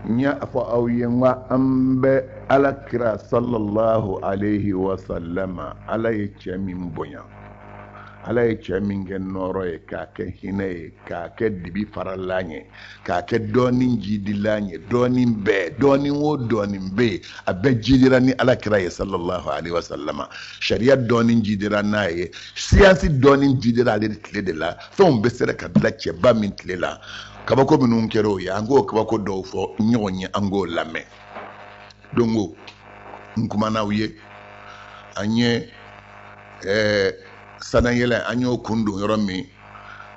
N y'a fɔ aw ye n ko an bɛ ala kira sallallahu alayhi wa sallama, ala ye cɛ min bonya, ala ye cɛ min kɛ nɔɔrɔ ye, k'a kɛ hinɛ ye, k'a kɛ dibi faralan ye, k'a kɛ dɔɔni jidilan ye, dɔɔni bɛɛ, dɔɔni o dɔɔni bɛ yen, a bɛɛ jidira ni ala kira ye sallallahu alayhi wa sallama. Sariya dɔɔni jidira n'a ye, siyansi dɔɔni jidira ale tile de la. Fɛnw bɛɛ sera ka dilan cɛba min tile la, kabako minnu kɛra o ye, an k'o kabako dɔw fɔ ɲɔgɔn ye, an k'o lamɛn. Don n kumana aw ye, an ye sanayɛlɛ, an y'o kun don yɔrɔ min,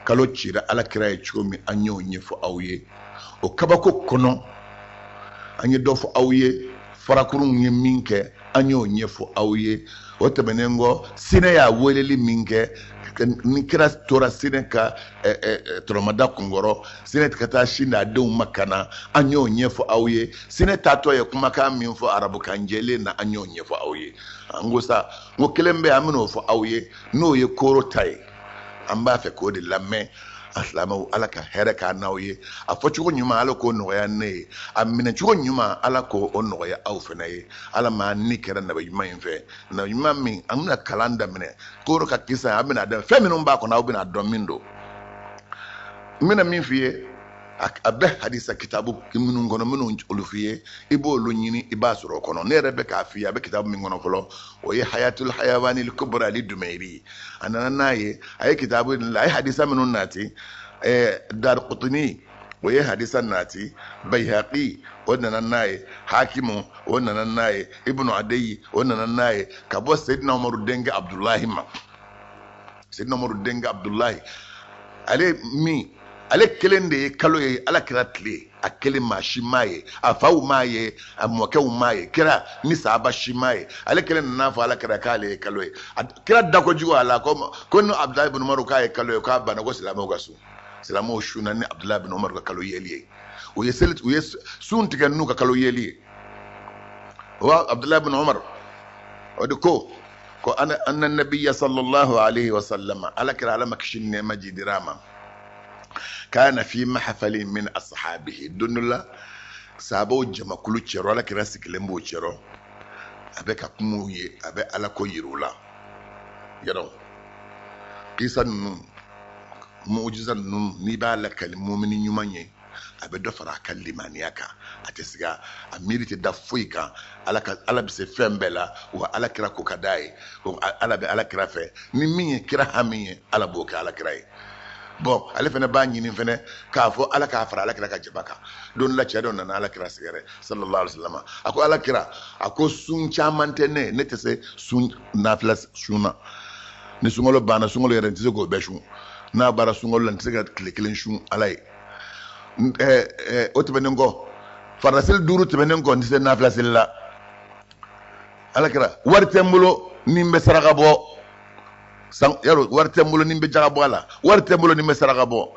kalo cira ala kira ye cogo min, an y'o ɲɛfɔ aw ye. O kabako kɔnɔ, an ye dɔ fɔ aw ye, farakurunw ye min kɛ, an y'o ɲɛfɔ aw ye. O tɛmɛnen kɔ, sinɛ y'a weleli min kɛ, ni kira tora sinɛ ka tɔrɔmada kunkɔrɔ, sinɛ ka taa sin d'a denw ma ka na, an y'o ɲɛfɔ aw ye. Sinɛ taatɔ ye kumakan min fɔ arabukan jɛlen na, an y'o ɲɛfɔ aw ye. An ko sa, n ko kelen bɛ, an bɛn'o fɔ aw ye, n'o ye koro ta ye. An b'a fɛ k'o de lamɛn. A silamɛw, ala ka hɛrɛ k'an n'aw ye. A fɔcogo ɲuman, ala k'o nɔgɔya ne ye. A minɛcogo ɲuman, ala k'o nɔgɔya aw fana ye. Ala ma ni kɛra nabi ɲuman in fɛ, nabi ɲuman min an bɛna kalan daminɛ koro ka kisa, an bɛna dɔn fɛn minnu b'a kɔnɔ, aw bɛna dɔn min don. N bɛna min f'i ye, a bɛ hadisa kitabu minnu kɔnɔ, minnu olu f'i ye, i b'olu ɲini, i b'a sɔrɔ o kɔnɔ. Ne yɛrɛ bɛ k'a f'i ye, a bɛ kitabu min kɔnɔ fɔlɔ, o ye Hayatul Hayawani Kubra li Dumairi. A nana n'a ye, a ye kitabu in la, a ye hadisa minnu nati, Darqutni o ye hadisa nati, Bayhaqi o nana n'a ye, Hakimu o nana n'a ye, Ibnu Adeyi o nana n'a ye, ka bɔ Seydina Umaru denkɛ Abdulahi ma. Seydina Umaru denkɛ Abdulahi, ale min, ale kelen de ye kalo ye ala kira tile, a kelen, maa si m'a ye, a faw m'a ye, a mɔkɛw m'a ye, kira ni sahaba si m'a ye. Ale kelen nana fɔ ala kira k'ale ye kalo ye. Kira da kojugu a la ko ni Abdulahi bin Umaru k'a ye kalo ye, k'a banna, ko silamɛw ka sun. Silamɛw sunna ni Abdulahi bin Umaru ka kalo yeli ye. U ye seli, u ye sun tigɛ n'u ka kalo yeli ye. Wa Abdulahi bin Umaru o de ko ana anna nabiyya sallallahu alaihi wa sallam, ala kira, ala ma kisi nɛɛma jidira ma, kana fi mahfalin min ashabihi. Don dɔ la, sahabaw jamakulu cɛrɔ, ala kira sigilen b'o cɛrɔ, a bɛ ka kumaw ye, a bɛ ala ko yir'u la. Yɔrɔ kisa ninnu, mujiza ninnu, n'i b'a lakali mumini ɲuman ye, a bɛ dɔ fara a ka limaniya kan, a tɛ siga, a miiri tɛ da foyi kan. Ala ka ala bɛ se fɛn bɛɛ la, wa ala kira ko ka d'a ye, ala bɛ ala kira fɛ. Ni min ye kira hami ye, ala b'o kɛ ala kira ye. Bɔn, ale fana b'a ɲini fɛnɛ k'a fɔ ala k'a fara ala kira ka jaba kan. Don la, cɛ dɔ nana ala kira sɛgɛrɛ sallallahu alaihi wasallam. A ko ala kira, a ko sun caman tɛ ne, ne tɛ se sun nafila sun na. Ni sunkalo banna, sunkalo yɛrɛ n tɛ se k'o bɛɛ sun. N'a baara sunkalo la, n tɛ se ka tile kelen sun ala ye. O tɛmɛnen kɔ, faridaseli 5 tɛmɛnen kɔ, n tɛ se nafila seli la. Ala kira, wari tɛ n bolo ni n bɛ saraka bɔ san yarɔ, wari tɛ n bolo ni n bɛ jaga bɔ a la, wari tɛ n bolo ni n bɛ saraka bɔ.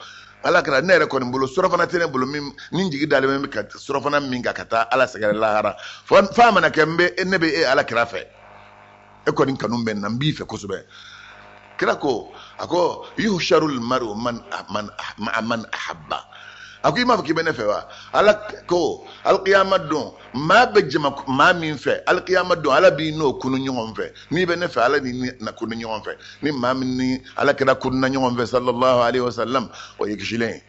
Ala kira, ne yɛrɛ kɔni bolo, surafana tɛ ne bolo min ni n jigi dalen bɛ ka surafana min kan ka taa ala sɛgɛrɛ lahara. F'a mana kɛ, n bɛ ne bɛ e ala kira fɛ, e kɔni kanu bɛ n na, n b'i fɛ kosɛbɛ. Kira ko, a ko yuhsharul maru man man ma'a man ahabba. A ko i m'a fɔ k'i bɛ ne fɛ wa? Ala ko alkiyama don, maa bɛ jama maa min fɛ alkiyama don, ala b'i n'o kunu ɲɔgɔn fɛ. N'i bɛ ne fɛ, ala ni na kunu ɲɔgɔn fɛ. Ni maa min ni ala kira kununa ɲɔgɔn fɛ sallallahu alaihi wasallam, o ye kisilen ye.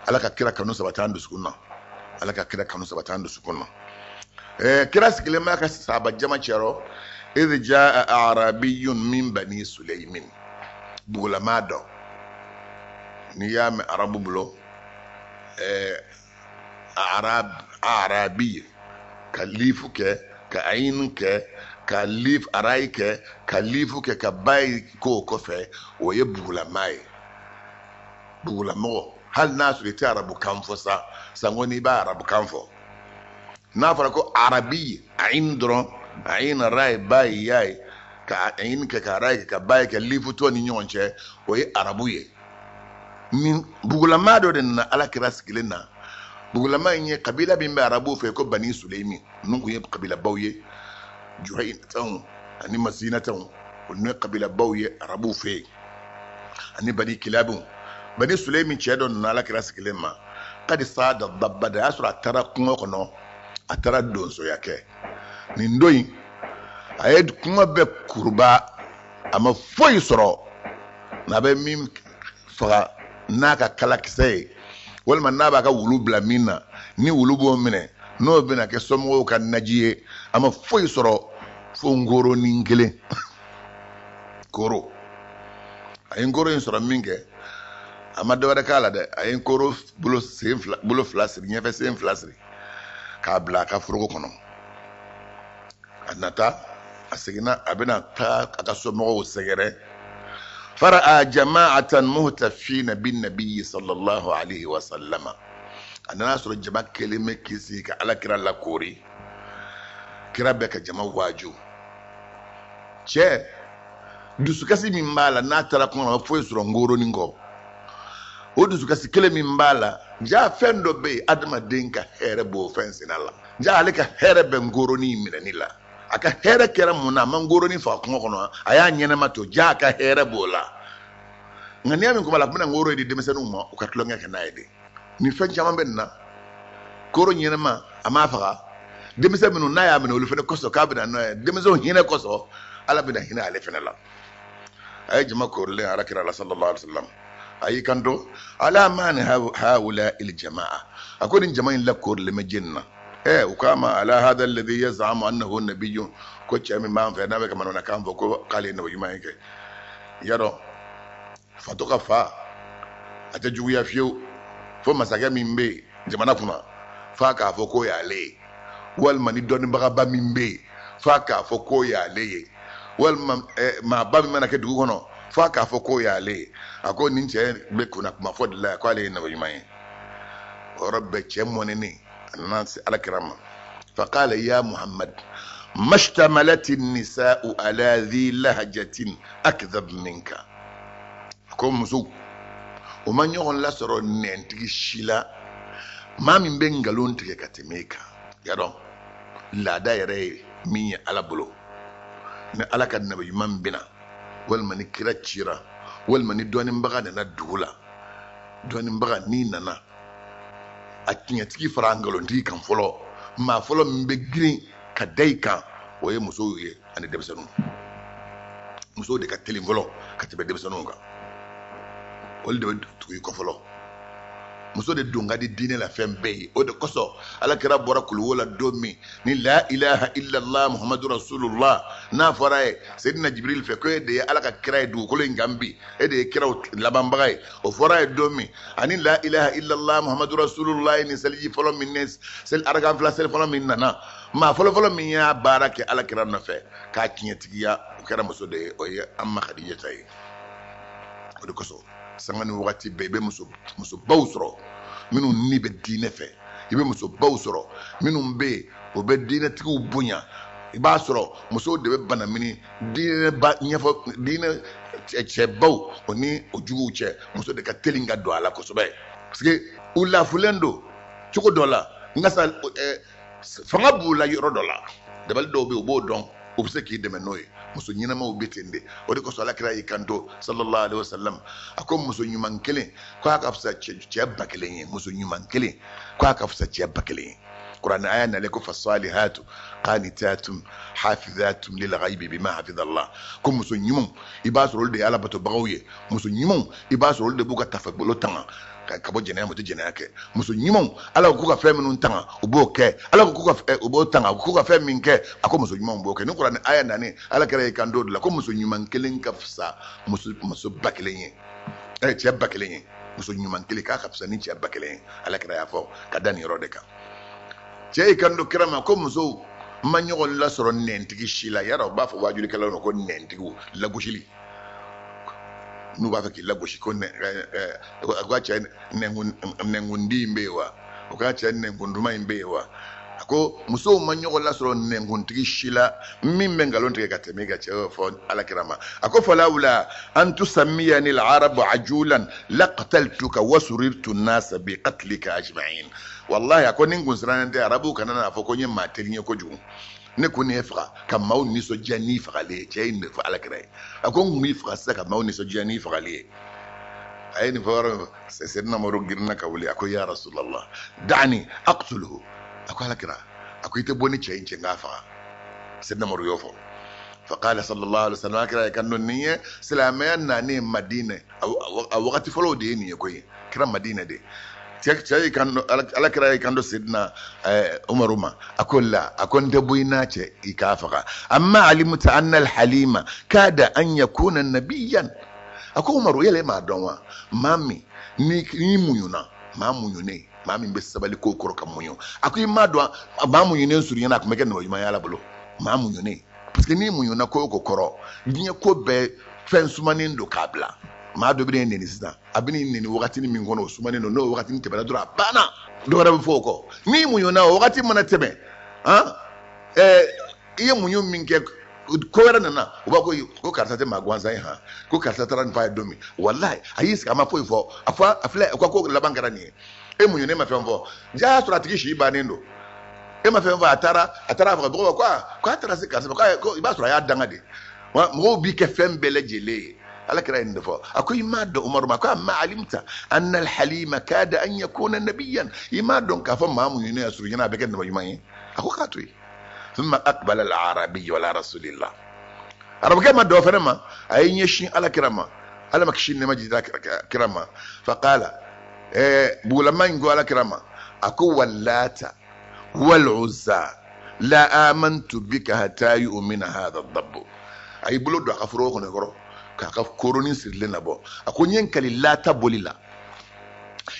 Ala ka kira kanu sabati an dusukun na, ala ka kira kanu sabati an dusukun na. Kira sigilen b'a ka sahaba jama cɛrɔ, idh jaa arabiyun min bani suleymin, bugulama dɔ. N'i y'a mɛn arabu bolo, arab, arabi, ka lifu kɛ, ka ayin kɛ, ka lif arayi kɛ, ka lifu kɛ, ka bayi k'o kɔfɛ, o ye bugulama ye, bugulamɔgɔ. Hali n'a sɔrɔ i tɛ arabu kan fɔ sa, sanko n'i b'a arabu kan fɔ, n'a fɔra ko arabi, ayin dɔrɔn, ayin rayi bayi ya ye, ka ayin kɛ, ka rayi kɛ, ka bayi kɛ, lifu t'o ni ɲɔgɔn cɛ, o ye arabu ye. Nin bugulama dɔ de nana ala kira sigilen na. Bugulama in ye kabila min bɛ arabuw fɛ ko bani suleymi, ninnu kun ye kabilabaw ye, juhayinataw ani masinataw, olu ye kabilabaw ye arabuw fɛ yen, ani bani kilabu. Bani suleymi cɛ dɔ nana ala kira sigilen ma. Qad sada dabba, a y'a sɔrɔ a taara kungo kɔnɔ, a taara donsoya kɛ. Nin don in, a ye kungo bɛɛ kuruba, a ma foyi sɔrɔ n'a bɛ min faga n'a ka kalakisɛ ye, walima n'a b'a ka wulu bila min na, ni wulu b'o minɛ, n'o bɛna kɛ somɔgɔw ka naji ye. A ma foyi sɔrɔ fo nkoronin kelen. Koro, a ye nkoro in sɔrɔ min kɛ, a ma dɔwɛrɛ k'a la dɛ, a ye nkoro bolo sen fila, bolo fila siri, ɲɛfɛ sen fila siri k'a bila a ka foroko kɔnɔ. A nata, a seginna, a bɛna taa a ka somɔgɔw sɛgɛrɛ. Fara'a jama'atan muhtafina bin nabiyyi sallallahu alaihi wa sallama. A nana sɔrɔ jama kelen bɛ k'i sigi ka ala kira lakoori. Kira bɛ ka jama waaju. Cɛ dusukasi min b'a la n'a taara kungo kɔnɔ, a ma foyi sɔrɔ nkoronin kɔ, o dusukasi kelen min b'a la, ja fɛn dɔ bɛ yen, adamaden ka hɛrɛ b'o fɛn sina la. Ja ale ka hɛrɛ bɛ nkoronin minɛni la. A ka hɛrɛ kɛra mun na? A ma nkoronin faga kungo kɔnɔ, a y'a ɲɛnama to, ja a ka hɛrɛ b'o la. Nka n'i y'a min kuma la, a tun bɛna nkoro di denmisɛnninw ma u ka tulonkɛ kɛ n'a ye de. Nin fɛn caman bɛ nin na. Koro ɲɛnama, a m'a faga. Denmisɛn minnu n'a y'a minɛ, olu fana kosɔn k'a bɛna n'o ye, denmisɛnw hinɛ kosɔn, Ala bɛna hinɛ ale fana la. A ye jama koorilen ala kira la sallallahu alaihi wasallam, a y'i kanto: ala man haula il jamaa? A ko nin jama in lakoorilen bɛ jɛni na? U k'a ma: ala hadha alladhi yaz'amu annahu nabiyyun. Ko cɛ min b'an fɛ, n'a bɛ ka manamanakan fɔ ko k'ale ye nabi ɲuman ye kɛ, yadɔ fatɔ ka fa a tɛ juguya fiyewu. Fo masakɛ min bɛ yen jamana kunna, f'a k'a fɔ k'o y'ale ye, walima ni dɔnnibagaba min bɛ yen, f'a k'a fɔ k'o y'ale ye, walima maaba min mana kɛ dugu kɔnɔ, f'a k'a fɔ k'o y'ale ye. A ko nin cɛ bɛ kunna kuma fɔ de la k'ale ye nabi ɲuman ye. O yɔrɔ bɛɛ, cɛ mɔnɛnen, a nana se ala kira ma. Faqala ya Muhammad, mashtamalati nisa'u ala dhi lahajatin akdhab minka. A ko musow, o ma ɲɔgɔn lasɔrɔ nɛntigi si la, maa min bɛ nkalon tigɛ ka tɛmɛ e kan. Y'a dɔn, laada yɛrɛ ye min ye Ala bolo, ni Ala ka nabi ɲuman bɛna, walima ni kira cira, walima ni dɔnnibaga nana dugu la, dɔnnibaga n'i nana, a tiɲɛtigi fara nkalontigi kan fɔlɔ, maa fɔlɔ min bɛ girin ka da i kan, o ye musow ye ani denmisɛnninw. Musow de ka teli fɔlɔ ka tɛmɛ denmisɛnninw kan, olu de bɛ tugu i kɔ fɔlɔ. Muso de don ka di diinɛ la fɛn bɛɛ ye. O de kosɔn ala kira bɔra kuluwo la don min ni la ilaha illallah muhammadu rasulullah n'a fɔra ye Seydina Jibril fɛ ko e de ye Ala ka kira ye dugukolo in kan bi, e de ye kiraw labanbaga ye, o fɔra ye don min, ani la ilaha illallah muhammadu rasulullah ni seliji fɔlɔ min ne seli, arakan fila seli fɔlɔ min nana, maa fɔlɔfɔlɔ min y'a baara kɛ ala kira nɔfɛ k'a tiɲɛtigiya, o kɛra muso de ye, o ye an ma Khadijata ye. O de kosɔn sanga ni wagati bɛɛ, i bɛ musobaw sɔrɔ minnu ni bɛ diinɛ fɛ, i bɛ musobaw sɔrɔ minnu bɛ yen, o bɛ diinɛtigiw bonya. I b'a sɔrɔ musow de bɛ banamini diinɛ ba ɲɛfɔ diinɛ cɛbaw o ni o juguw cɛ. Muso de ka teli ka don a la kosɛbɛ, parce que u lafulen don cogo dɔ la, nka sa fanga b'u la yɔrɔ dɔ la, dabali dɔw bɛ yen, u b'o dɔn, u bɛ se k'i dɛmɛ n'o ye. Muso ɲɛnamaw bɛ ten de. O de kosɔn ala kira y'i kanto sallallahu alaihi wasallam, a ko muso ɲuman kelen ko a ka fisa cɛ 1000 ye. Muso ɲuman kelen ko a ka fisa cɛ 1000 ye. Kuranɛ aya nalen ko fasalihatu qanitatum hafizatum lil ghaibi bima hafizallah. Ko muso ɲumanw, i b'a sɔrɔ olu de ye ala batobagaw ye. Muso ɲumanw, i b'a sɔrɔ olu de b'u ka tafebolo tanga ka bɔ jɛnɛya ma, u tɛ jɛnɛya kɛ. Muso ɲumanw, Ala ko k'u ka fɛn minnu tanga, u b'o kɛ. Ala ko k'u ka u b'o tanga, k'u ka fɛn min kɛ, a ko muso ɲumanw b'o kɛ. Ni kuranɛ aya nalen, ala kira y'i kanto o de la ko muso ɲuman kelen ka fisa muso 1000 ye, cɛ 1000 ye. Muso ɲuman kelen k'a ka fisa ni cɛ 1000 ye. Ala kira y'a fɔ ka da nin yɔrɔ de kan. Cɛ y'i kanto kira ma ko musow ma ɲɔgɔn lasɔrɔ nɛntigi si la. Yala u b'a fɔ waajulikɛlaw ma ko nɛntigiw, lagosili, n'u b'a fɛ k'i lagosi ko a ka cɛ nɛnkundi in bɛ yen wa, o ka cɛ nɛnkun duman in bɛ yen wa. A ko musow ma ɲɔgɔn lasɔrɔ nɛnkuntigi si la min bɛ nkalon tigɛ ka tɛmɛ i ka. Cɛ y'o fɔ ala kira ma. A ko falawla an tusammiyani al-arabu ajulan laqtaltuka wasurirtu nasa bi qatlika ajma'in. Wallahi, a ko ni n kun sirannen tɛ arabuw kana n'a fɔ ko n ye maa teli ye kojugu, ne ko ne ye faga ka maaw nisɔndiya n'i fagali ye. Cɛ ye nin de fɔ ala kira ye. A ko n kun b'i faga sisan ka maaw nisɔndiya n'i fagali ye. A ye nin fɔ yɔrɔ min, Seyidina Umaru girinna ka wuli. A ko ya Rasulallah, da'ani aqtuluhu. A ko ala kira, a ko i tɛ bɔ ni cɛ in cɛ n k'a faga. Seyidina Umaru y'o fɔ. Faqala sallallahu alaihi wasallam, kira ye kan don nin ye silamɛya nanen Madinɛ a wagati fɔlɔw de ye nin ye koyi. Kira Madinɛ de cɛ y'i kan ala kira y'i kan don Seyidina Umaru ma. A ko la, a ko n tɛ bɔ i n'a cɛ i k'a faga. Amma alimta anna alhalima kada an yakuna nabiyan. A ko Umaru, yala e m'a dɔn wa, maa min n'i muɲuna, maa muɲunen, maa min bɛ sabali ko kɔrɔ ka muɲu, a ko i m'a dɔn maa muɲunen surunyana a tun bɛ kɛ nabi ɲuman ye Ala bolo. Maa muɲunen, parce que n'i muɲuna ko o ko kɔrɔ, diɲɛ ko bɛɛ fɛn sumanen don k'a bila. Maa dɔ bɛ n'i neni sisan, a bɛ n'i neni wagatinin min kɔnɔ, o sumanen don. N'o wagatinin tɛmɛna dɔrɔn, a banna, dɔ wɛrɛ bɛ fɔ o kɔ. N'i muɲuna, o wagati mana tɛmɛ, han, i ye muɲu min kɛ, ko wɛrɛ nana, u b'a ko ko karisa tɛ maa gansan ye, han, ko karisa taara nin f'a ye don min, walayi a y'i sigi a ma foyi fɔ, a fɔ a filɛ, u ka ko laban kɛra nin ye. E muɲunen ma fɛn fɔ, ja y'a sɔrɔ a tigi si bannen don, e ma fɛn fɔ, a taara a faga. Mɔgɔw ko k'a taara se karisa ma, ko i b'a sɔrɔ a y'a danga de. Mɔgɔw b'i kɛ fɛn bɛɛ lajɛlen ye. Ala kira ye nin de fɔ. A ko i m'a dɔn Umaru ma, ko amma alimta anna alhalima kada an yakuna nabiyan. I m'a dɔn k'a fɔ maa muɲunen a surunyana a bɛ kɛ nabi ɲuman ye. A ko k'a to yen. Thumma aqbala al-arabi ala rasulillah. Arabukɛ ma dɔ fɛnɛ ma, a y'i ɲɛsin ala kira ma, ala ma kisi nɛɛma jira kira ma. Faqala, bugulama in ko ala kira ma, a ko wallata wal uzza la amantu bika hatta yu'mina hadha ad-dabb. A y'i bolo don a ka foro kɔnɔ kɔrɔ k'a ka koronin sirilen labɔ. A ko n ye n kali lata boli la,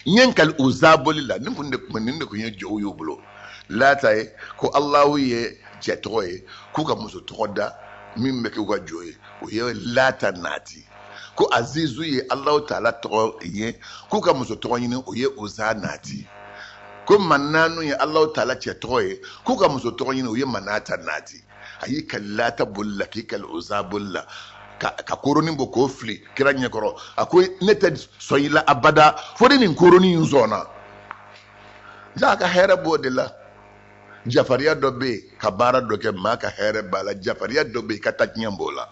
n ye n kali uza boli la. Nin kun de kun nin de kun ye jɔw y'u bolo. Lata ye ko Alahu ye cɛ tɔgɔ ye, k'u ka muso tɔgɔ da min bɛ k'u ka jɔ ye, o ye lata naati. Ko azizu ye Alahu taala tɔgɔ ye, k'u ka muso tɔgɔ ɲini, o ye uza naati. Ko mananu ye Alahu taala cɛ tɔgɔ ye, k'u ka muso tɔgɔ ɲini, o ye manata naati. A y'i kali lata boli la, k'i kali uza boli la, ka koronin bɔ k'o fili kira ɲɛkɔrɔ. A ko ne tɛ sɔn i la abada fo ni nin koronin in sɔnna. Ja a ka hɛrɛ b'o de la. Jafariya dɔ bɛ yen ka baara dɔ kɛ, maa ka hɛrɛ b'a la. Jafariya dɔ bɛ yen ka tajiɲɛ b'o la.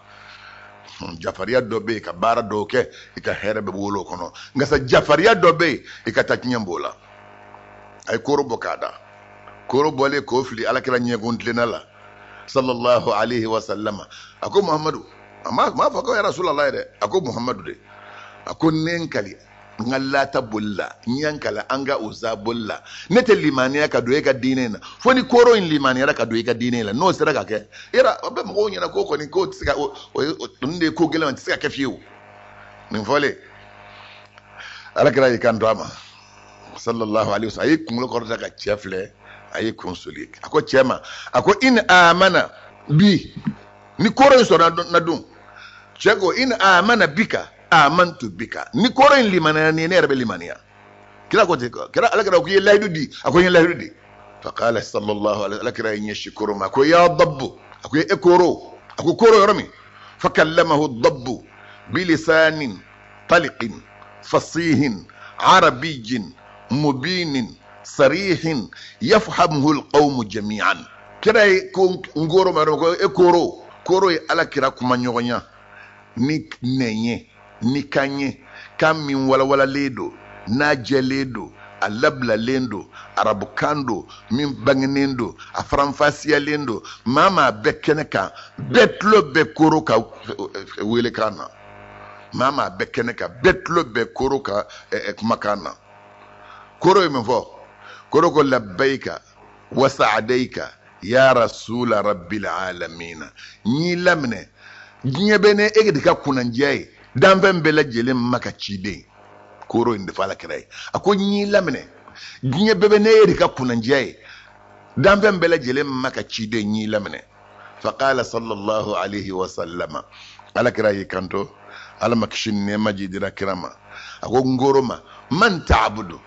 Jafariya dɔ bɛ yen ka baara dɔw kɛ, i ka hɛrɛ bɛ wolo o kɔnɔ. Nka sa jafariya dɔ bɛ yen, i ka tajiɲɛ b'o la. A ye koro bɔ k'a da. Koro bɔlen k'o fili alakira ɲɛkun tilenna la sallallahu alaihi wa sallama. A ko Muhammadu, a ma fɔ ko ya Rasulallah dɛ, a ko Muhammadu de. A ko ne n kali n ka lata boli la, n ye n kali an ka uza boli la, ne tɛ limaniya ka don e ka diinɛ na fo ni koro in limaniyara ka don i ka diinɛ la. N'o sera ka kɛ, yɔrɔ o bɛ mɔgɔw ɲɛna ko kɔni k'o tɛ se ka o nin de ye ko gɛlɛn, o tɛ se ka kɛ fiyewu. Nin fɔlen, alakira y'i kanto a ma sallallahu alaihi wasallam, a y'i kunkolo kɔrɔta ka cɛ filɛ, a y'i kun soli. A ko cɛ ma, a ko in amana bi, ni koro in sɔnna na dun. Cɛ ko in amana bika amantu bika, ni koro in limaniya ni ne yɛrɛ bɛ limaniya. Kira ko ten, kira ala kira ko i ye layidu di. A ko n ye layidu di. Faqala sallallahu alaihi, ala kira y'i ɲɛsin koro ma, a ko ya dabbu, a ko e koro, a ko koro yɔrɔ min. Fakallamahu dabbu bilisanin taliqin fasihin arabijin mubinin sarihin yafhamuhu alqawmu jami'an. Kira ye ko n koro ma yɔrɔ min, ko e koro, koro ye ala kira kuma ɲɔgɔnya ni nɛn ye, ni kan ye, kan min walawalalen don, n'a jɛlen don, a labilalen don, arabukan don min bangenen don, a faranfasiyalen don. Maa maa bɛ kɛnɛ kan, bɛɛ tulo bɛ koro ka welekan na. Maa maa bɛ kɛnɛ kan, bɛɛ tulo bɛ koro ka kumakan na. Koro ye mun fɔ? Koro ko labbayika wa sa'adayika ya rasula rabbil alamina. N y'i laminɛ, diɲɛ bɛ ne e de ka kunnandiya ye, danfɛn bɛɛ lajɛlen ma ka ciden. Koro in de fɔ ala kira ye, a ko n y'i laminɛ, diɲɛ bɛɛ bɛ ne e de ka kunnandiya ye, danfɛn bɛɛ lajɛlen ma ka ciden, n y'i laminɛ. Faqala sallallahu alaihi wa sallama, ala kira y'i kanto, ala ma kisi ni nɛɛma jidira kira ma. A ko n koro ma, man ta'budu,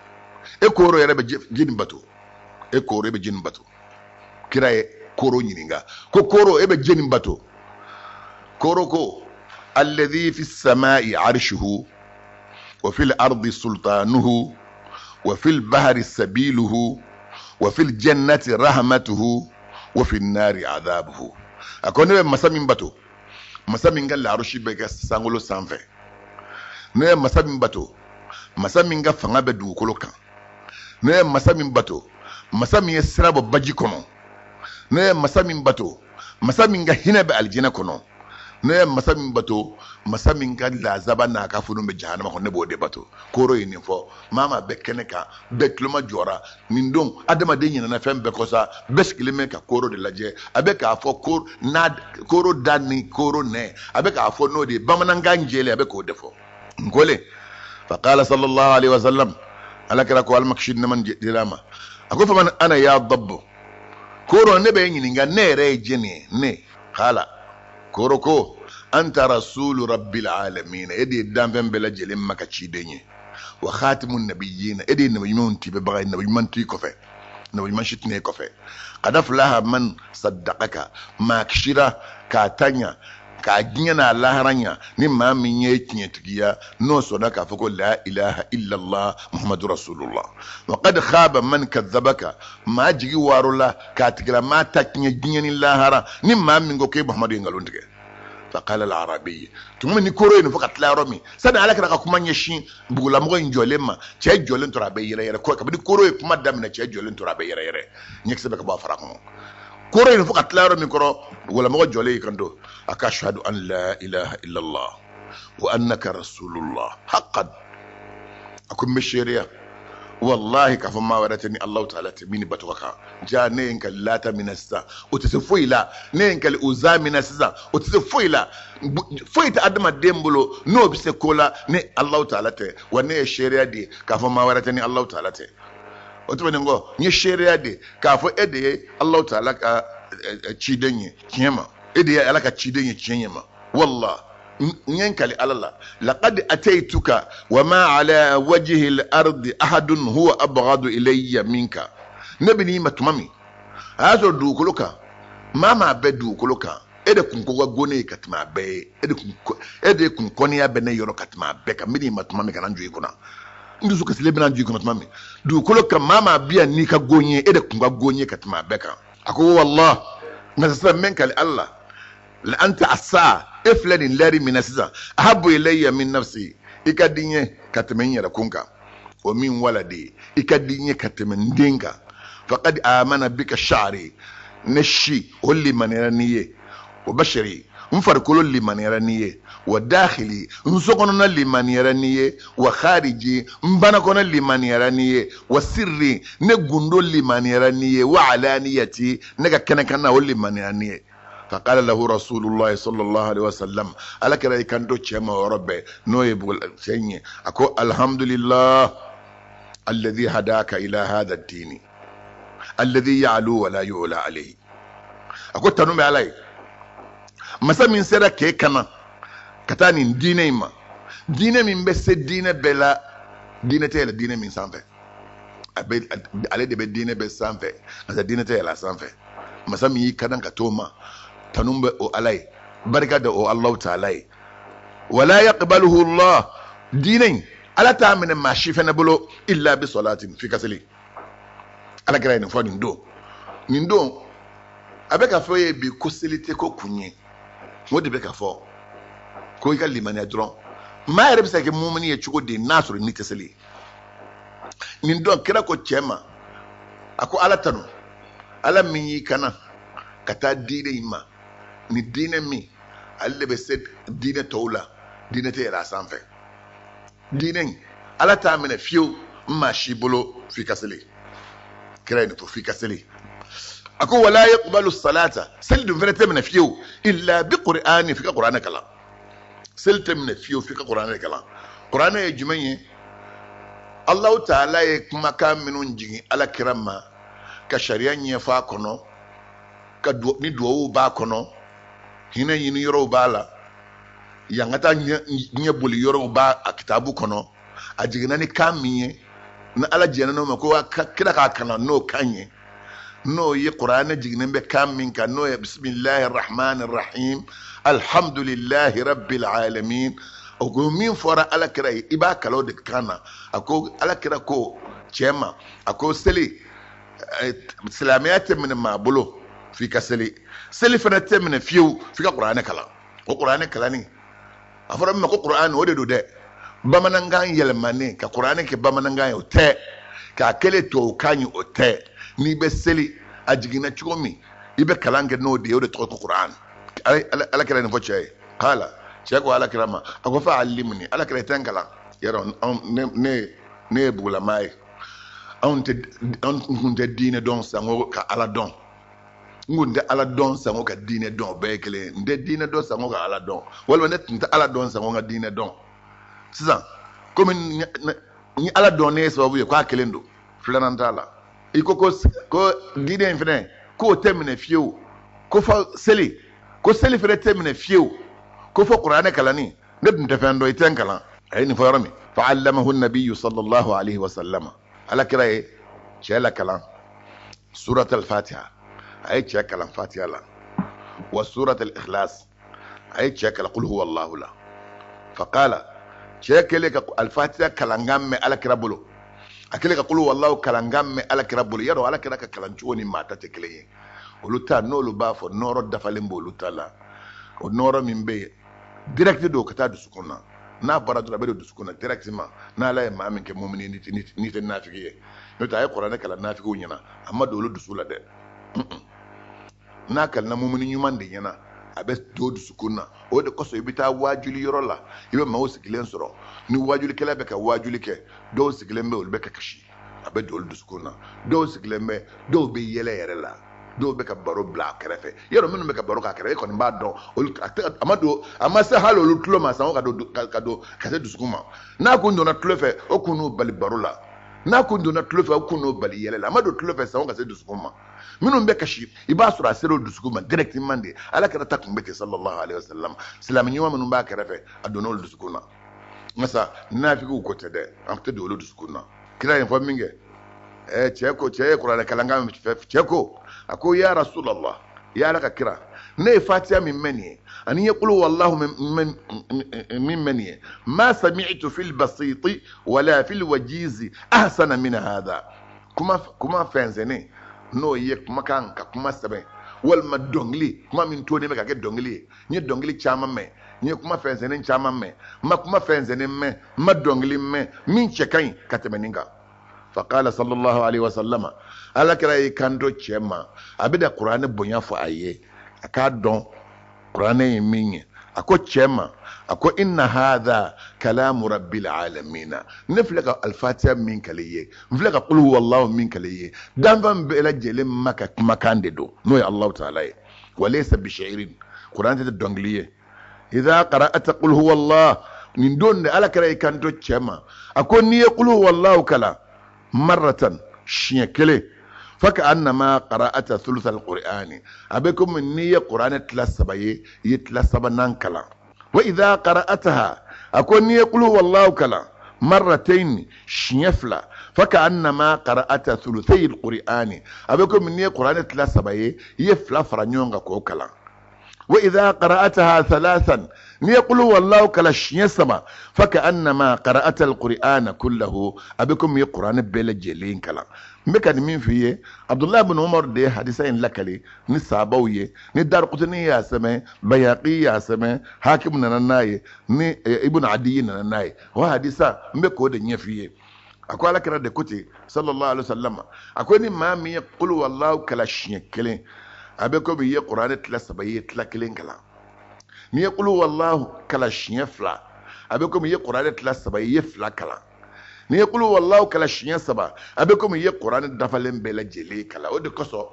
e koro yɛrɛ bɛ jini bato, e koro e bɛ jini bato. Kira ye koro ɲininka ko koro e bɛ jini bato. Koro ko alladhi fi samai arshuhu wa fil ardi sultanuhu wa fil bahri sabiluhu wa fil jannati rahmatuhu wa fil nari adhabuhu. A ko ne bɛ masa min bato, masa min ka larusi bɛ kɛ sankolo sanfɛ, ne bɛ masa min bato Masa min ka fanga bɛ dugukolo kan, ne ye masa min bato, masa min ye sira bɔ baji kɔnɔ, ne ye masa min bato, masa min ka hinɛ bɛ alijinɛ kɔnɔ, ne ye masa min bato, masa min ka lazaba n'a ka funu bɛ jahanama kɔnɔ, ne b'o de bato. Koro ye nin fɔ, maa maa bɛ kɛnɛ kan, bɛɛ tulomajɔra. Nin don adamaden ɲinɛna fɛn bɛɛ kɔ sa, bɛɛ sigilen bɛ ka koro de lajɛ. A bɛ k'a fɔ ko n'a koro da ni koro nɛ, a bɛ k'a fɔ n'o de ye bamanankan jɛlen, a bɛ k'o de fɔ. N kolen faqala sallallahu alaihi wasallam, ala kira ko, ala kisi nɛɛma dira ma, a ko faman ana ya dabbu, koro ne bɛ ɲininka, ne yɛrɛ ye jɛni ye? Ne kala koro ko anta rasulu rabbil alamin, e de ye danfɛn bɛɛ lajɛlen ma ka ciden ye, wa khatimun nabiyyin, e de ye nabi ɲumanw tibɛbaga ye, nabi ɲuman t'i kɔfɛ, nabi ɲuman si tɛ na e kɔfɛ. Qad aflaha man saddaqaka, maa kisira k'a ta ɲa, k'a diɲɛ n'a lahara ɲa, ni maa min ye tiɲɛtigiya, n'o sɔnna k'a fɔ ko la ilaha illallah muhammadu rasulullah. Wa qad khaba man kadhabaka, maa jigi waarola k'a tigila maa ta tiɲɛ diɲɛ ni lahara, ni maa min ko k'e muhammadu ye nkalon tigɛ. Faqala al-arabi, tuma min ni koro ye nin fɔ ka tila yɔrɔ min, sani ala kira ka kuma ɲɛsin bugulamɔgɔ in jɔlen ma, cɛ jɔlen tora a bɛ yɛrɛ yɛrɛ. Ko kabini koro ye kuma daminɛ, cɛ jɔlen tora a bɛ yɛrɛ yɛrɛ, ɲɛkisɛ bɛ ka bɔ a fara kɔnɔ. Koro ye nin fɔ ka tila yɔrɔ min kɔrɔ, bugulamɔgɔ jɔlen y'i kanto a ka ashhadu an la ilaha illallah wa annaka rasulullah haqqan. A ko n bɛ seereya wallahi k'a fɔ maa wɛrɛ tɛ ni Alahu taala tɛ min ni bato ka kan. Ja ne ye n kali Lata min na sisan, o tɛ se foyi la. Ne ye n kali Uza min na sisan, o tɛ se foyi la. Foyi tɛ adamaden bolo n'o bɛ se ko la ni Alahu taala tɛ. Wa ne ye seereya di k'a fɔ maa wɛrɛ tɛ ni Alahu taala tɛ. O tɛmɛnen kɔ, n ye seereya di k'a fɔ e de ye Alahu taala ka ciden ye tiɲɛ ma, e de ye Ala ka ciden ye tiɲɛ ma. Wallah n ye n kali Ala la, laqad ataituka wa ma ala wajhi al-ardi ahadun huwa abghadu ilayya minka. Ne bɛ n'i ma tuma min, a y'a sɔrɔ dugukolo kan, maa maa bɛ dugukolo kan, e de kun ko ka go ne ye ka tɛmɛ a bɛɛ ye, e de kun kɔniya bɛ ne yɔrɔ ka tɛmɛ a bɛɛ kan. N bɛ n'i ma tuma min ka na n jɔ i kunna, n dusu kasilen bɛna n jɔ i kunna tuma min, dugukolo kan maa maa bɛ yan n'i ka go n ye, e de kun ka go n ye ka tɛmɛ a bɛɛ kan. A ko wallah, nka sisan n bɛ n kali Ala la, la anta asa, e filɛ nin lɛri min na sisan, ahabu ilayya min nafsi, i ka di n ye ka tɛmɛ n yɛrɛ kun kan, wa min waladi, i ka di n ye ka tɛmɛ n den kan. Faqad amana bika sha'ri, ne si o limaniyara n'i ye, wa bashari, n farikolo limaniyara n'i ye, wa dakhili, n sokɔnɔna limaniyara n'i ye, wa khariji, n banakɔnɔ limaniyara n'i ye, wa sirri, ne gundo limaniyara n'i ye, wa alaniyati, ne ka kɛnɛkanna o limaniyara n'i ye. Faqala lahu rasulullahi sallallahu alaihi wasallam, ala kira y'i kanto cɛ ma o yɔrɔ bɛɛ, n'o ye cɛ in ye, a ko alhamdulillah alladhi hadaka ila hadha ad-dini alladhi ya'lu wa la yu'la alayhi. A ko tanu bɛ ala ye, masa min sera k'e kana ka taa nin diinɛ in ma, diinɛ min bɛ se diinɛ bɛɛ la, diinɛ tɛ yɛlɛ diinɛ min sanfɛ, ale de bɛ diinɛ bɛɛ sanfɛ, nka diinɛ tɛ yɛlɛ a sanfɛ. Masa min y'i kana ka t'o ma, tanu bɛ o ala ye, barika da o Alahu taala ye. Wala yaqbaluhu Allah, diinɛ in ala t'a minɛ maa si fɛnɛ bolo illa bi salatin, f'i ka seli. Ala kira ye nin fɔ nin don, nin don a bɛ ka fɔ ye bi ko seli tɛ ko kun ye, o de bɛ ka fɔ ko i ka limaniya dɔrɔn. Maa yɛrɛ bɛ se ka kɛ mumuni ye cogo di n'a sɔrɔ n'i tɛ seli? Nin don kira ko cɛ ma, a ko ala tanu, ala min y'i kana ka taa diinɛ in ma, ni diinɛ min ale de bɛ se diinɛ tɔw la, diinɛ tɛ yɛlɛ a sanfɛ. Diinɛ in ala t'a minɛ fiyewu maa si bolo f'i ka seli. Kira ye nin fɔ, f'i ka seli. A ko wala yaqbalu salata, seli dun fɛnɛ tɛ minɛ fiyewu illa bi qur'ani, f'i ka kuranɛ kalan. Seli tɛ minɛ fiyewu f'i ka kuranɛ kalan. Kuranɛ ye jumɛn ye? Alahu taala ye kumakan minnu jigin ala kira ma ka sariya ɲɛfɔ a kɔnɔ, ka ni duwawu b'a kɔnɔ, hinɛ ɲini yɔrɔw b'a la, yankata ɲɛ boli yɔrɔw b'a a kitabu kɔnɔ. A jiginna ni kan min ye, ni ala jɛnna n'o ma ko kira k'a kalan n'o kan ye, n'o ye kuranɛ jiginnen bɛ kan min kan, n'o ye bisimilahi rahmani rahim alhamdulilahi rabbil alamin. O ko min fɔra ala kira ye, i b'a kalan o de kan na. A ko ala kira ko cɛ ma, a ko seli, silamɛya tɛ minɛ maa bolo f'i ka seli, seli fana tɛ minɛ fiyewu f'i ka kuranɛ kalan. O kuranɛ kalanni a fɔra min ma ko kuranɛ, o de don dɛ. Bamanankan yɛlɛmanen ka kuranɛ kɛ bamanankan ye, o tɛ. K'a kɛlen tubabukan ye, o tɛ. N'i bɛ seli, a jiginna cogo min, i bɛ kalan kɛ n'o de ye, o de tɔgɔ ko kuran. Ala kira nin fɔ cɛ ye. Kala cɛ ko ala kira ma, a ko fa alimuni, ala kira, i tɛ n kalan yɔrɔ? Ne ye bugulamaa ye. Anw tɛ, an kun tɛ diinɛ dɔn sango ka Ala dɔn. N kun tɛ Ala dɔn sango ka diinɛ dɔn. O bɛɛ ye kelen ye. N tɛ diinɛ dɔn sango ka Ala dɔn, walima ne tun tɛ Ala dɔn sango ka diinɛ dɔn. Sisan komi ni Ala dɔn ne ye sababu ye k'a kelen don, filanan t'a la. I ko ko diinɛ in fɛnɛ, k'o tɛ minɛ fiyewu ko fɔ seli, ko seli fɛnɛ tɛ minɛ fiyewu ko fɔ kuranɛ kalanni. Ne dun tɛ fɛn dɔn, i tɛ n kalan? A ye nin fɔ yɔrɔ min, fa allamahu nabiyu sallallahu alaihi wa sallama, ala kira ye cɛ la kalan surat al-Fatiha. A ye cɛ kalan Fatiha la, wa surat al-Ikhlas, a ye cɛ kalan qul huwa Allahu la. Faqala, cɛ kɛlen ka al-Fatiha kalankan mɛn ala kira bolo, a kɛlen ka qul huwa Allahu kalankan mɛn ala kira bolo, yadɔ ala kira ka kalan cogo ni maa ta tɛ kelen ye. Olu ta, n'olu b'a fɔ, nɔɔrɔ dafalen b'olu ta la. O nɔɔrɔ min bɛ yen, direct don ka taa dusukun na. N'a bɔra dɔrɔn, a bɛ don dusukun na directement. N'Ala ye maa min kɛ mumini, n'i tɛ nafigi ye. N'o tɛ, a ye kuranɛ kalan nafigiw ɲɛna, a ma don olu dusu la dɛ. N'a kalanna mumini ɲuman de ɲɛna, a bɛ don dusukun na. O de kosɔn, i bɛ taa waajuli yɔrɔ la, i bɛ maaw sigilen sɔrɔ. Ni waajulikɛla bɛ ka waajuli kɛ, dɔw sigilen bɛ, olu bɛ ka kasi, a bɛ don olu dusukun na. Dɔw sigilen bɛ, dɔw bɛ yɛlɛ yɛrɛ la, dɔw bɛ ka baro bila a kɛrɛfɛ. Yɔrɔ minnu bɛ ka baro k'a kɛrɛfɛ, e kɔni b'a dɔn olu a ma don, a ma se hali olu tulo ma sango ka don ka don ka se dusukun ma. N'a kun donna tulo fɛ, o kun n'u bali baro la. N'a kun donna tulo fɛ, o kun n'u bali yɛlɛ la. A ma don tulo fɛ sango ka se dusukun ma. Minnu bɛ kasi, i b'a sɔrɔ a sera o dusukun ma directement de. Ala kira ta kun bɛ ten sallallahu alaihi wasallam. Silamɛ ɲuman minnu b'a kɛrɛfɛ, a donna olu dusukun na. Nka sa, nafigiw ko tɛ dɛ, an tɛ don olu dusukun na. Kira ye fɔ min kɛ, cɛ ko, cɛ ye kuranɛ kalankan fɛ. Cɛ ko, a ko ya Rasulallah, ya Ala ka kira, ne ye Fatiha min mɛn nin ye, ani n ye kulu wallahu min mɛn nin ye, ma sami'tu fil basiti wala fil wajizi ahsana min hadha. Kuma fɛnsɛnnen, n'o ye kumakan ka kuma sɛbɛn walima dɔnkili, kuma min tonen bɛ ka kɛ dɔnkili ye, n ye dɔnkili caman mɛn, n ye kuma fɛnsɛnnen caman mɛn, n ma kuma fɛnsɛnnen mɛn, n ma dɔnkili mɛn min cɛ ka ɲi ka tɛmɛ nin kan. Faqala sallallahu alaihi wasallama, ala kira y'i kanto cɛ ma, a bɛ da kuranɛ bonya fɔ a ye, a k'a dɔn kuranɛ ye min ye. A ko cɛ ma, a ko inna hadha kalamu rabbil alamina. Ne filɛ ka alfatiha min kale ye, n filɛ ka qul huwallahu min kale ye, danfɛn bɛɛ lajɛlen ma ka kumakan de don, n'o ye Allahu taala ye. Walaysa bishi'rin, kuranɛ tɛ dɔnkili ye. Idha qara'ata qul huwallah, nin don de ala kira y'i kanto cɛ ma, a ko n'i ye qul huwallahu kalan marratan, siɲɛ kelen, faka annama qara'ata thuluth alqur'ani, a bɛ komi n'i ye kuranɛ tila saba ye, i ye tila sabanan kalan. Wa idha qara'ataha, a ko n'i ye qul huwallahu kalan marratayn, siɲɛ fila, faka annama qara'ata thuluthay alqur'ani, a bɛ komi n'i ye kuranɛ tila saba ye, i ye fila fara ɲɔgɔn kan k'o kalan. Wa idha qara'ataha thalathan, n'i ye qul huwallahu kalan siɲɛ saba, faka annama qara'ata alqur'ana kullahu, a bɛ komi i ye kuranɛ bɛɛ lajɛlen kalan. N bɛ ka nin min f'i ye, Abdulayi bin Umar de ye hadisa in lakali ni sahabaw ye, ni Darukutuni y'a sɛbɛn, Bayaki y'a sɛbɛn, Hakim nana n'a ye, ni Ibn Adiyi nana n'a ye. O hadisa n bɛ k'o de ɲɛf'i ye. A ko ala kira de ko ten sallallahu alaihi wasallam, a ko ni maa min ye qul wallahu kalan siɲɛ kelen, a bɛ komi i ye kuranɛ tila saba, i ye tila kelen kalan. N'i ye qul wallahu kalan siɲɛ fila, a bɛ komi i ye kuranɛ tila saba, i ye fila kalan. N'i ye qul wallahu kalan siɲɛ saba, a bɛ komi i ye kuranɛ dafalen bɛɛ lajɛlen kalan. O de kosɔn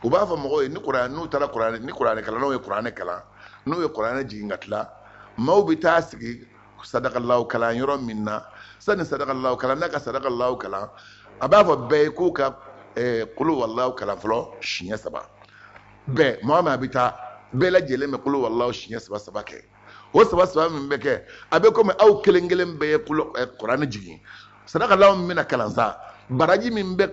u b'a fɔ mɔgɔw ye, ni kuranɛ, n'u taara kuranɛ, ni kuranɛ kalannaw ye kuranɛ kalan, n'u ye kuranɛ jigin ka tila, maaw bɛ taa sigi sadakalaw kalan yɔrɔ min na. Sani sadakalaw kalan n'a ka sadakalaw kalan, a b'a fɔ bɛɛ ye k'u ka kulu wallahu kalan fɔlɔ siɲɛ saba. Bɛɛ, maa o maa bɛ taa, bɛɛ lajɛlen bɛ kulu wallahu siɲɛ saba saba kɛ. O saba saba min bɛ kɛ, a bɛ komi aw kelen kelen bɛɛ ye kulu kuranɛ jigin. Sadakalaw min bɛna kalan sa, baraji min bɛ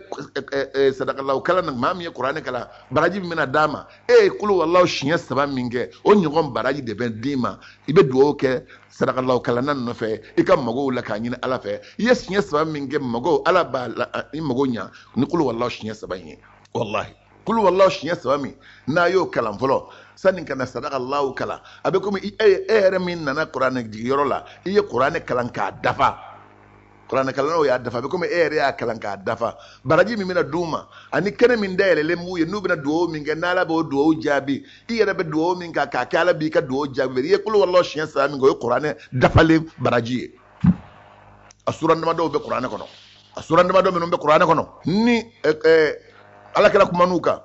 sadakalaw kalan na, maa min ye kuranɛ kalan, baraji min bɛna d'a ma, e ye kulu wallahu siɲɛ saba min kɛ, o ɲɔgɔn baraji de bɛ d'i ma. I bɛ dugawu kɛ sadakalaw kalanna nɔfɛ i ka magow la k'a ɲini Ala fɛ. I ye siɲɛ saba min kɛ mago, Ala b'a la i mago ɲa ni kulu wallahu siɲɛ saba in ye. Wallahi. Kulu wallahu siɲɛ saba min n'a y'o kalan fɔlɔ sani ka na sadaka Allahu kalan, a bɛ komi e yɛrɛ min nana kuranɛ jigiyɔrɔ la, i ye kuranɛ kalan k'a dafa. Kuranɛ kalannaw y'a dafa, a bɛ komi e yɛrɛ y'a kalan k'a dafa. Baraji min bɛna d'u ma ani kɛnɛ min dayɛlɛlen b'u ye, n'u bɛna dugawu min kɛ, n'Ala b'o dugawu jaabi, i yɛrɛ bɛ dugawu min kɛ k'a kɛ, Ala b'i ka dugawu jaabi. I ye kulu wallahu siɲɛ saba min kɛ, o ye kuranɛ dafalen baraji ye. A suran damadɔw bɛ kuranɛ kɔnɔ, a suran damadɔ minnu bɛ kuranɛ kɔnɔ ni Ala kira kuman'u kan,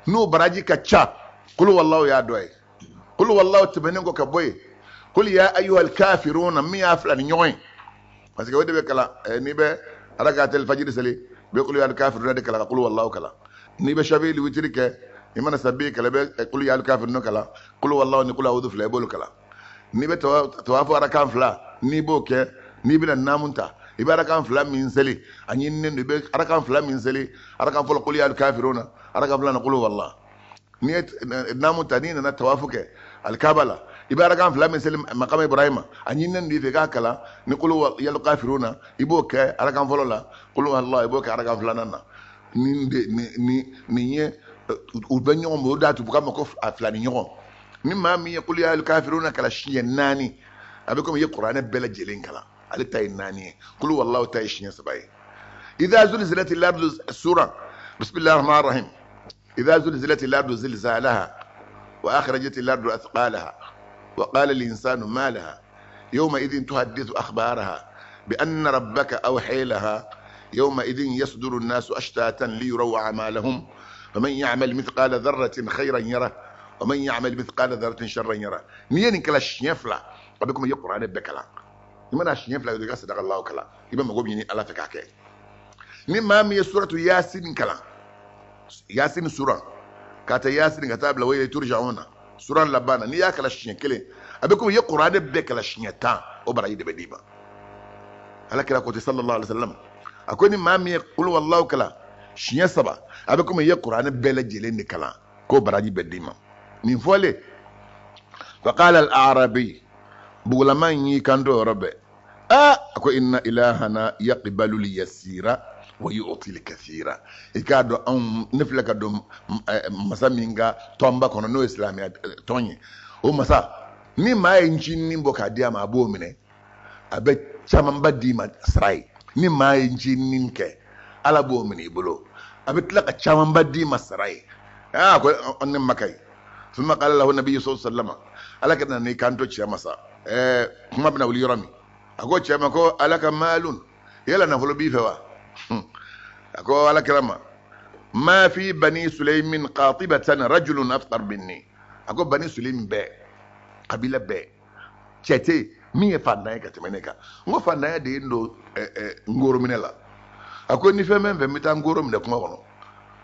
n'o baraji ka ca, kulu wallahu y'a dɔ ye. Kulu wallahu tɛmɛnen kɔ ka bɔ yen, kul ya ayyuhal kafiruna min y'a fila ni ɲɔgɔn ye, parce que o de bɛ kalan n'i bɛ rakatal fajiri seli, i bɛ kul ya ayyuhal kafiruna de kalan ka kulu wallahu kalan. N'i bɛ shafi witiri kɛ, i mana sabi kalan, i bɛ kul ya ayyuhal kafiruna kalan, kulu wallahu ni kul a'udhu fila i b'olu kalan. N'i bɛ tawafu arakan fila n'i b'o kɛ, n'i bɛna naamu ta, i bɛ arakan fila min seli, a ɲininen don i bɛ arakan fila min seli, arakan fɔlɔ kul ya ayyuhal kafiruna, arakan filanan kulu wallahu. N'i ye naamu ta, n'i nana tawafu kɛ alikaba la, i bɛ arakan fila min seli makama Ibrahima, a ɲininen don i fɛ i k'a kalan ni kul ya ayyuhal kafiruna, i b'o kɛ arakan fɔlɔ la, kulu wallahu i b'o kɛ arakan filanan na. Nin de ni nin ye u bɛ ɲɔgɔn bolo, o de y'a to u k'a ma ko a fila ni ɲɔgɔn. Ni maa min ye kul ya ayyuhal kafiruna kalan siɲɛ naani, a bɛ komi i ye kuranɛ bɛɛ lajɛlen kalan. Ale ta ye naani ye, kulu wallahu ta ye siɲɛ saba ye. Idha zulzilatil ardu sura, bismillahir rahmanir rahim. Idha zulzilatil ardu zilzalaha wa akhrajatil ardu athqalaha wa qala al insanu ma laha yawma idhin tuhaddithu akhbaraha bi anna rabbaka awha laha yawma idhin yasduru an-nasu ashtatan liyuraw a'malahum faman ya'mal mithqala dharratin khayran yarah wa man ya'mal mithqala dharratin sharran yarah. N'i ye nin kalan siɲɛ fila, a bɛ komi i ye kuranɛ bɛɛ kalan. I mana siɲɛ fila i ka sadaka Allahu kalan, i bɛ mago ɲini Ala fɛ k'a kɛ. Ni maa min ye suratu Yasin kalan, Yasin sura, ka taa Yasin ka taa bila wa ilayhi turja'una sura laban na, n'i y'a kalan siɲɛ kelen, a bɛ komi i ye kuranɛ bɛɛ kalan siɲɛ 10, o baraji de bɛ d'i ma. Ala kira ko ten sallallahu alaihi wasallam, a ko ni maa min ye kulu wallahu kalan siɲɛ saba, a bɛ komi i ye kuranɛ bɛɛ lajɛlen de kalan, k'o baraji bɛ d'i ma. Nin fɔlen, faqala al-a'rabi, bugulama in y'i kanto yɔrɔ bɛɛ, a ko inna ilahana yaqbalu al-yasira wa yu'ti al-kathira. I k'a dɔn anw ne filɛ ka don masa min ka tɔnba kɔnɔ, n'o ye silamɛya tɔn ye, o masa ni maa ye ncinin bɔ k'a di a ma, a b'o minɛ, a bɛ camanba d'i ma sara ye. Ni maa ye ncinin kɛ, Ala b'o minɛ i bolo, a bɛ tila ka camanba d'i ma sara ye. A ko ne ma ka ɲi. Thumma qala lahu nabiyyu sallallahu alaihi wasallam, Ala ka na n'i kanto cɛ ma sa, kuma bɛna wuli yɔrɔ min, a ko cɛ ma ko ala ka maalun, yala nafolo b'i fɛ wa? A ko Ala kira ma, ma fi bani suleymin qatibatan rajulun afqar minni. A ko bani suleymin bɛɛ, kabila bɛɛ, cɛ tɛ yen min ye faantanya ye ka tɛmɛ ne kan. N ko faantanya de ye n don ngoro minɛ la. A ko ni fɛn bɛ n fɛ, n bɛ taa ngoro minɛ kungo kɔnɔ.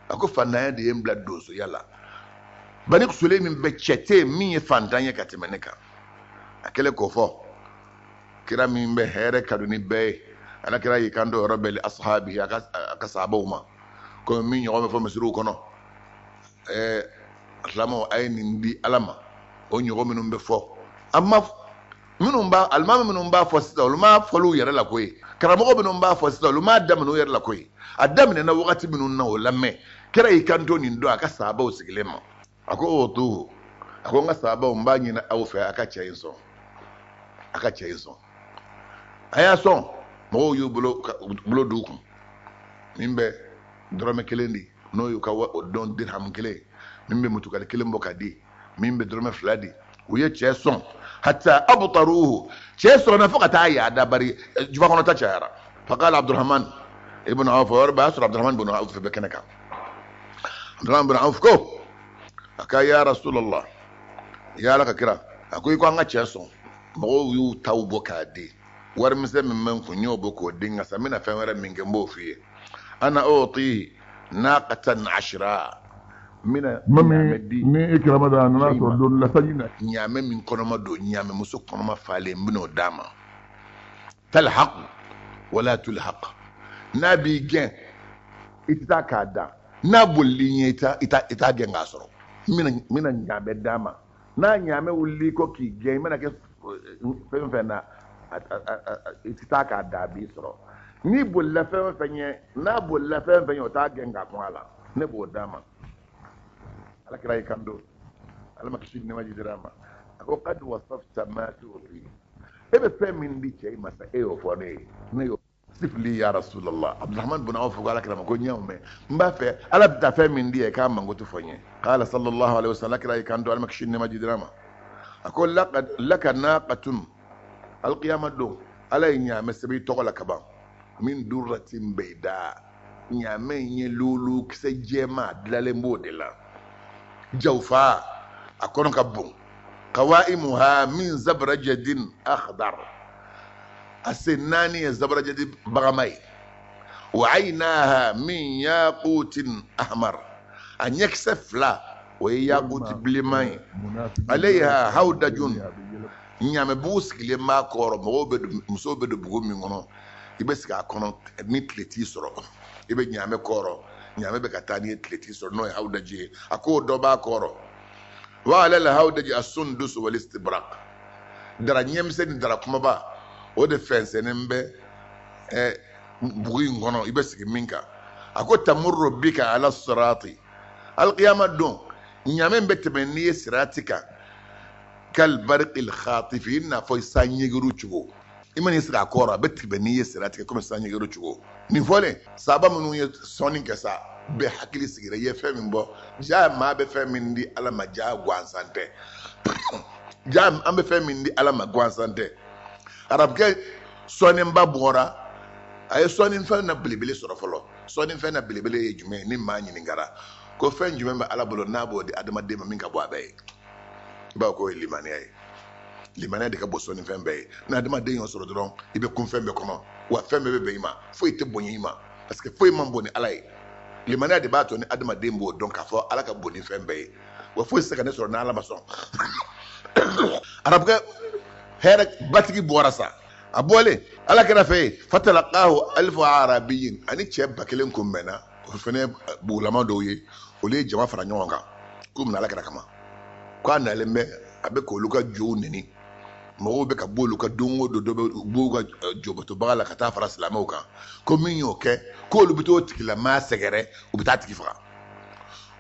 A ko faantanya de ye n bila donsoya la. Bani suleymin bɛɛ, cɛ tɛ yen min ye faantan ye ka tɛmɛ ne kan. A kɛlen k'o fɔ, kira min bɛ hɛrɛ kanu ni bɛɛ ye, Ala kira y'i kanto yɔrɔ bɛɛ li ashabi, a ka sahabaw ma, komi min ɲɔgɔn bɛ fɔ misiriw kɔnɔ, silamɛw a ye nin di Ala ma, o ɲɔgɔn minnu bɛ fɔ, a ma minnu b'a, alimami minnu b'a fɔ sisan, olu m'a fɔli u yɛrɛ la koyi, karamɔgɔ minnu b'a fɔ sisan, olu m'a daminɛ u yɛrɛ la koyi, a daminɛna wagati minnu na o lamɛn. Kira y'i kanto nin don a ka sahabaw sigilen ma, a ko o to, a ko n ka sahabaw, n b'a ɲini aw fɛ a ka cɛ in sɔn, a ka cɛ in sɔn. A y'a sɔn, mɔgɔw y'u bolo d'u kun, min bɛ dɔrɔmɛ kelen di, n'o y'u ka o dɔn dirham kelen, min bɛ mutukali kelen bɔ ka di, min bɛ dɔrɔmɛ fila di, u ye cɛ sɔn hatta abtaruhu, cɛ sɔnna fo ka taa yaada, bari jufa kɔnɔ ta cayara. Faqala Abdurrahman ibn Awf, o yɔrɔ b'a sɔrɔ Abdurrahman ibn Awf bɛ kɛnɛ kan. Abdurrahman ibn Awf ko a ka ya Rasulallah, ya Ala ka kira, a ko i ko an ka cɛ sɔn, mɔgɔw y'u taw bɔ k'a di, warimisɛn min bɛ n kun n y'o bɔ k'o di, nka sa n bɛna fɛn wɛrɛ min kɛ n b'o f'i ye. Ana utihi naqatan ashra, n bɛna ɲaamɛ di ni Ikrama da nana sɔrɔ don la sanji na, ɲaamɛ min kɔnɔma don, ɲaamɛ muso kɔnɔma falen, n bɛn'o d'a ma. Talhaq wala tulhaq, n'a b'i gɛn i tɛ taa k'a dan, n'a bolil'i ɲɛ i t'a gɛn k'a sɔrɔ. N bɛna ɲaamɛ d'a ma, n'a ɲaamɛ wulil'i kɔ k'i gɛn, i mana kɛ fɛn fɛn na, i tɛ taa k'a dan, a b'i sɔrɔ. N'i bolila fɛn o fɛn ɲɛ, n'a bolila fɛn fɛn ɲɛ, o t'a gɛn k'a kun a la, ne b'o d'a ma. Ala kira y'i kanto, Ala ma kisi ni nɛɛma jidira a ma, a ko qad wasafta ma tu'ti, e bɛ fɛn min di cɛ in ma sa, e y'o fɔ ne ye, ne y'o sif li ya rasulallah. Abdurahman bin Awf ko ala kira ma ko n y'o mɛn, n b'a fɛ Ala bɛ taa fɛn min di ye k'a mankutu fɔ n ye. Qala sallallahu alaihi wasallam, ala kira y'i kanto, Ala ma kisi ni nɛɛma jidira a ma, a ko laka naqatun, alqiyama don Ala ye ɲaamɛ sɛbɛn i tɔgɔ la kaban, min durratin bayda, ɲaamɛ in ye lulu kisɛ jɛman dilalen b'o de la, jawfa, a kɔnɔ ka bon, qawaimuha min zabrajadin akhdar, a sen naani ye zabrajadi bagama ye, wa aynaha min yaqutin ahmar, a ɲɛkisɛ fila o ye yaquti bilenman ye, alayha hawdajun, ɲaamɛbugu sigilen b'a kɔrɔ, mɔgɔw bɛ don, musow bɛ don bugu min kɔnɔ, i bɛ sigi a kɔnɔ ni tile t'i sɔrɔ, i bɛ ɲaamɛ kɔrɔ, ɲaamɛ bɛ ka taa n'i ye tile t'i sɔrɔ, n'o ye hawdaji ye, a k'o dɔ b'a kɔrɔ. Wa ala la hawdaji as-sundus wal istibraq, dara ɲɛmisɛn ni dara kumaba o de fɛnsɛnnen bɛ bugu in kɔnɔ, i bɛ sigi min kan. A ko tamurru bika ala sirati, alqiyama don ɲaamɛ bɛ tɛmɛ n'i ye sirati kan, kal barqil khatifi, i n'a fɔ san ɲɛgɛrɛ cogo, i mana i sigi a kɔrɔ a bɛ tɛmɛ n'i ye sirati kan komi san ɲɛgɛrɛ cogo. Nin fɔlen sahaba minnu ye sɔnni kɛ sa, bɛɛ hakili sigira, i ye fɛn min bɔ, ja maa bɛ fɛn min di Ala ma ja gansan tɛ, ja an bɛ fɛn min di Ala ma gansan tɛ. Arabukɛ sɔnnenba bɔra, a ye sɔnnifɛn na belebele sɔrɔ fɔlɔ. Sɔnnifɛn na belebele ye jumɛn ye? Ni maa ɲininkara ko fɛn jumɛn bɛ Ala bolo n'a b'o di adamaden ma min ka bon a bɛɛ ye, i b'a fɔ k'o ye limaniya ye. Limaniya de ka bon sɔnnifɛn bɛɛ ye. Ni adamaden y'o sɔrɔ dɔrɔn, i bɛ kun fɛn bɛɛ kɔnɔ, wa fɛn bɛɛ bɛ bɛn i ma, foyi tɛ bonya i ma, parce que foyi man bon ni Ala ye. Limaniya de b'a to ni adamaden b'o dɔn k'a fɔ Ala ka bon ni fɛn bɛɛ ye, wa foyi tɛ se ka ne sɔrɔ n'Ala ma sɔn. Arabukɛ hɛrɛ batigi bɔra sa, a bɔlen Ala kira fɛ yen, fatalaqahu alfu arabiyin, ani cɛ 1000 kunbɛnna, o fana bugulama dɔw ye, olu ye jama fara ɲɔgɔn kan k'u bɛna Ala kira kama, k'a nalen bɛ, a bɛ k'olu ka jow neni, mɔgɔw bɛ ka bɔ olu ka don o don, dɔ bɛ b'u ka jobatobaga la ka taa fara silamɛw kan, ko min y'o kɛ k'olu bɛ t'o tigilamaa sɛgɛrɛ, u bɛ taa tigi faga.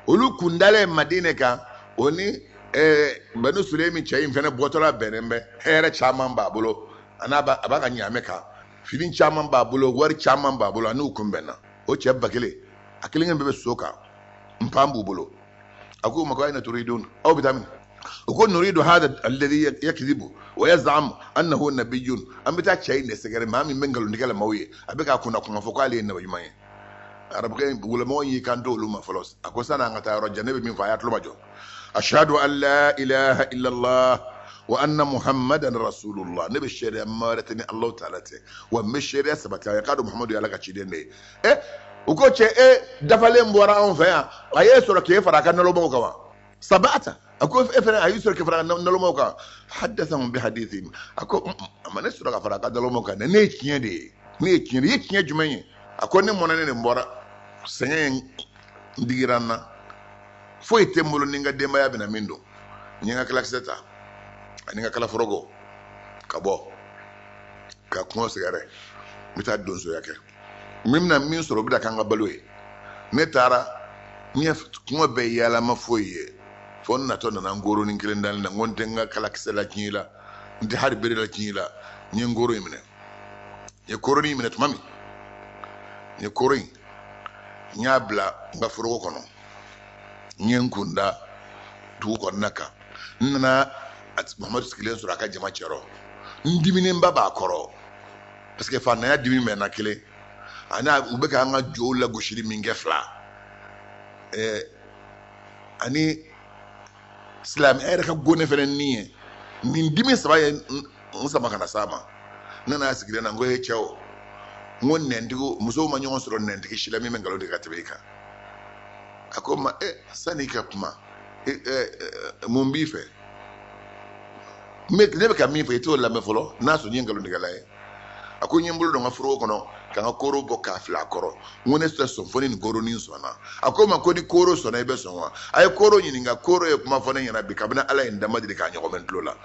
Olu kun dalen Madinɛ kan, o ni Banu Suleymi cɛ in fana bɔtɔla bɛnnen bɛ, hɛrɛ caman b'a bolo, a n'a b'a, a b'a ka ɲaamɛ kan, fini caman b'a bolo, wari caman b'a bolo, a n'u kunbɛnna. O cɛ 1000, a kelen kelen bɛɛ bɛ so kan, npan b'u bolo. A ko u ma ko ayna turidun, aw bɛ taa min? U ko nuridu hada alladhi yakdhibu wa yaz'amu annahu nabiyyun, an bɛ taa cɛ in de sɛgɛrɛ, maa min bɛ nkalontigɛ la maaw ye, a bɛ k'a kunna kuma fɔ k'ale ye nabi ɲuman ye. Arabukɛ bugulamɔgɔ y'i kanto olu ma fɔlɔ, a ko sanni an ka taa yɔrɔ jan, ne bɛ min fɔ a y'a tulo majɔ. Ashhadu an la ilaha illallah wa anna muhammadan rasulullah, ne bɛ seereya maa wɛrɛ tɛ ni Alahu taala tɛ, wa n bɛ seereya sabati a ye k'a dɔn Muhamadu ye Ala ka ciden de ye. U ko cɛ, e dafalen bɔra anw fɛ yan, a y'e sɔrɔ k'e fara a ka nalomaw kan wa? Sabata, a ko e fana a y'i sɔrɔ k'e fara a ka nalomaw kan. Haddathahum bi hadithihim, a ko a ma ne sɔrɔ ka fara a ka nalomaw kan dɛ, ne ye tiɲɛ de ye, ne ye tiɲɛ de ye. I ye tiɲɛ jumɛn ye? A ko ne mɔnɛnen de bɔra, sɛgɛn in digira n na, foyi tɛ n bolo ni n ka denbaya bɛna min don, n ye n ka kalakisɛ ta ani n ka kalaforoko ka bɔ ka kungo sɛgɛrɛ, n bɛ taa donsoya kɛ, n bɛna min sɔrɔ o bɛna k'an ka balo ye. Ne taara n ye kungo bɛɛ yaala ma foyi ye, fo n natɔ nana n koronin kelen dalen na, n ko n tɛ n ka kalakisɛ la tiɲɛ i la, n tɛ hali bere la tiɲɛ i la, n ye n koro in minɛ. N ye koronin in minɛ tuma min, n ye koro in n y'a bila n ka foroko kɔnɔ, n ye n kun da dugu kɔnɔna kan, n nana Muhamadu sigilen sɔrɔ a ka jama cɛrɔ, n diminenba b'a kɔrɔ, parce que faantanya dimi bɛ n na kelen, ani u bɛ k'an ka jow lagosili min kɛ fila, ani silamɛya yɛrɛ ka go ne fɛnɛ ni ye, nin dimi saba ye n sama ka na s'a ma. N nana sigilen na, n ko e cɛw, n ko nɛntigiw, musow ma ɲɔgɔn sɔrɔ nɛntigi si la min bɛ nkalon tigɛ ka tɛmɛ i kan. A ko n ma, sani i ka kuma, mun b'i fɛ? Ne bɛ ka min fɔ i t'o lamɛn fɔlɔ, n'a sɔrɔ n ye nkalontigɛla ye. A ko n ye n bolo don n ka foroko kɔnɔ ka n ka koro bɔ k'a fili a kɔrɔ, n ko ne tɛ sɔn fo ni nin koronin sɔnna. A ko n ma ko ni koro sɔnna i bɛ sɔn wa? A ye koro ɲininka, koro ye kuma fɔ ne ɲɛna bi kabini Ala ye n da n ma deli k'a ɲɔgɔn mɛn n tulo la.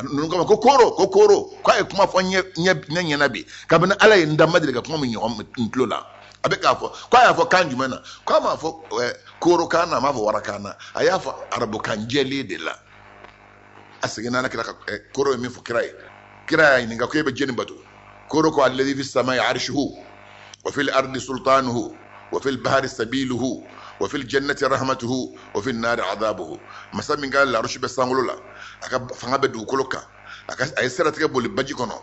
Ninnu kama ko koro, ko koro, k'a ye kuma fɔ ne ɲɛna bi kabini Ala ye n da n ma deli ka kuma min ɲɔgɔn mɛn n tulo la. A bɛ k'a fɔ ko a y'a fɔ kan jumɛn na? Ko a m'a fɔ korokan na, a m'a fɔ warakan na, a y'a fɔ arabukan jɛlen de la. A seginna ala kira ka koro ye min fɔ kira ye, kira y'a ɲininka ko e bɛ jɛni bato? Koro ko alladhi fi samai arshuhu wa fil ardi sultanuhu wa fil bahri sabiluhu wa fil jannati rahmatuhu wa fil nari adabuhu. Masa min ka larusi bɛ sankolo la, a ka fanga bɛ dugukolo kan, a ye siratigɛ boli baji kɔnɔ,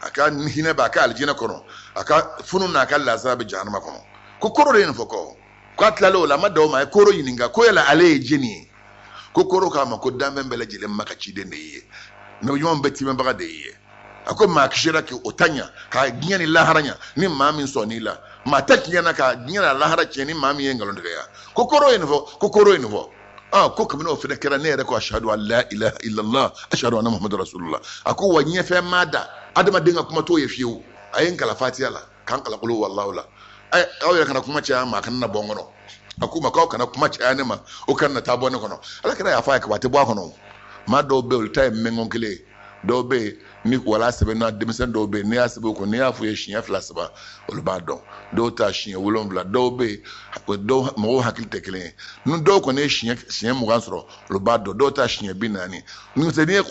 a ka hinɛ bɛ a ka alijinɛ kɔnɔ, a ka funu n'a ka lazara bɛ jahanama kɔnɔ. Ko koro de ye nin fɔ kɔ. K'a tilalen o la, a ma dan o ma, a ye koro ɲininka ko yala ale ye jɛni ye? Ko koro k'a ma ko danfɛn bɛɛ lajɛlen ma ka ciden de y'i ye, nabi ɲuman bɛɛ timɛbaga de y'i ye. A ko maa kisira k'o ta ɲa, ka diɲɛ ni lahara ɲa ni maa min sɔnn'i la, maa tɛ tiɲɛ na ka diɲɛ ni lahara tiɲɛ ni maa min ye nkalon tigɛ ya. Ko koro ye nin fɔ, ko koro ye nin fɔ. Ko kabini o fana kɛra, ne yɛrɛ ko ashhadu an la ilaha illallah, ashhadu anna muhammadu rasulullah. A ko wa ɲɛfɛn ma da adamaden ka kuma t'o ye fiyewu. A ye n kalan fatiya la, k'an kalan kulu wallahu la. Aw yɛrɛ kana kuma caya ma, a kana na bɔ n kɔnɔ. A ko ma k'aw kana kuma caya ne ma, o kana na taa bɔ ne kɔnɔ. Ala kira y'a fɔ a ye kaba tɛ bɔ a kɔnɔ. Maa dɔw bɛ yen, olu ta ye mɛngɔn kelen ye. Dɔw bɛ yen, ni wala sɛbɛn na, denmisɛn dɔw bɛ yen, n'i y'a sɛbɛn u kun, n'i y'a f'u ye siɲɛ 2 3, olu b'a dɔn. Dɔw ta siɲɛ 7, dɔw bɛ yen, dɔw mɔgɔw hakili tɛ kelen ye. Ni dɔw kɔni ye siɲɛ 20 sɔrɔ, olu b'a dɔn. Dɔw ta siɲɛ 40. N'o tɛ, n'i ye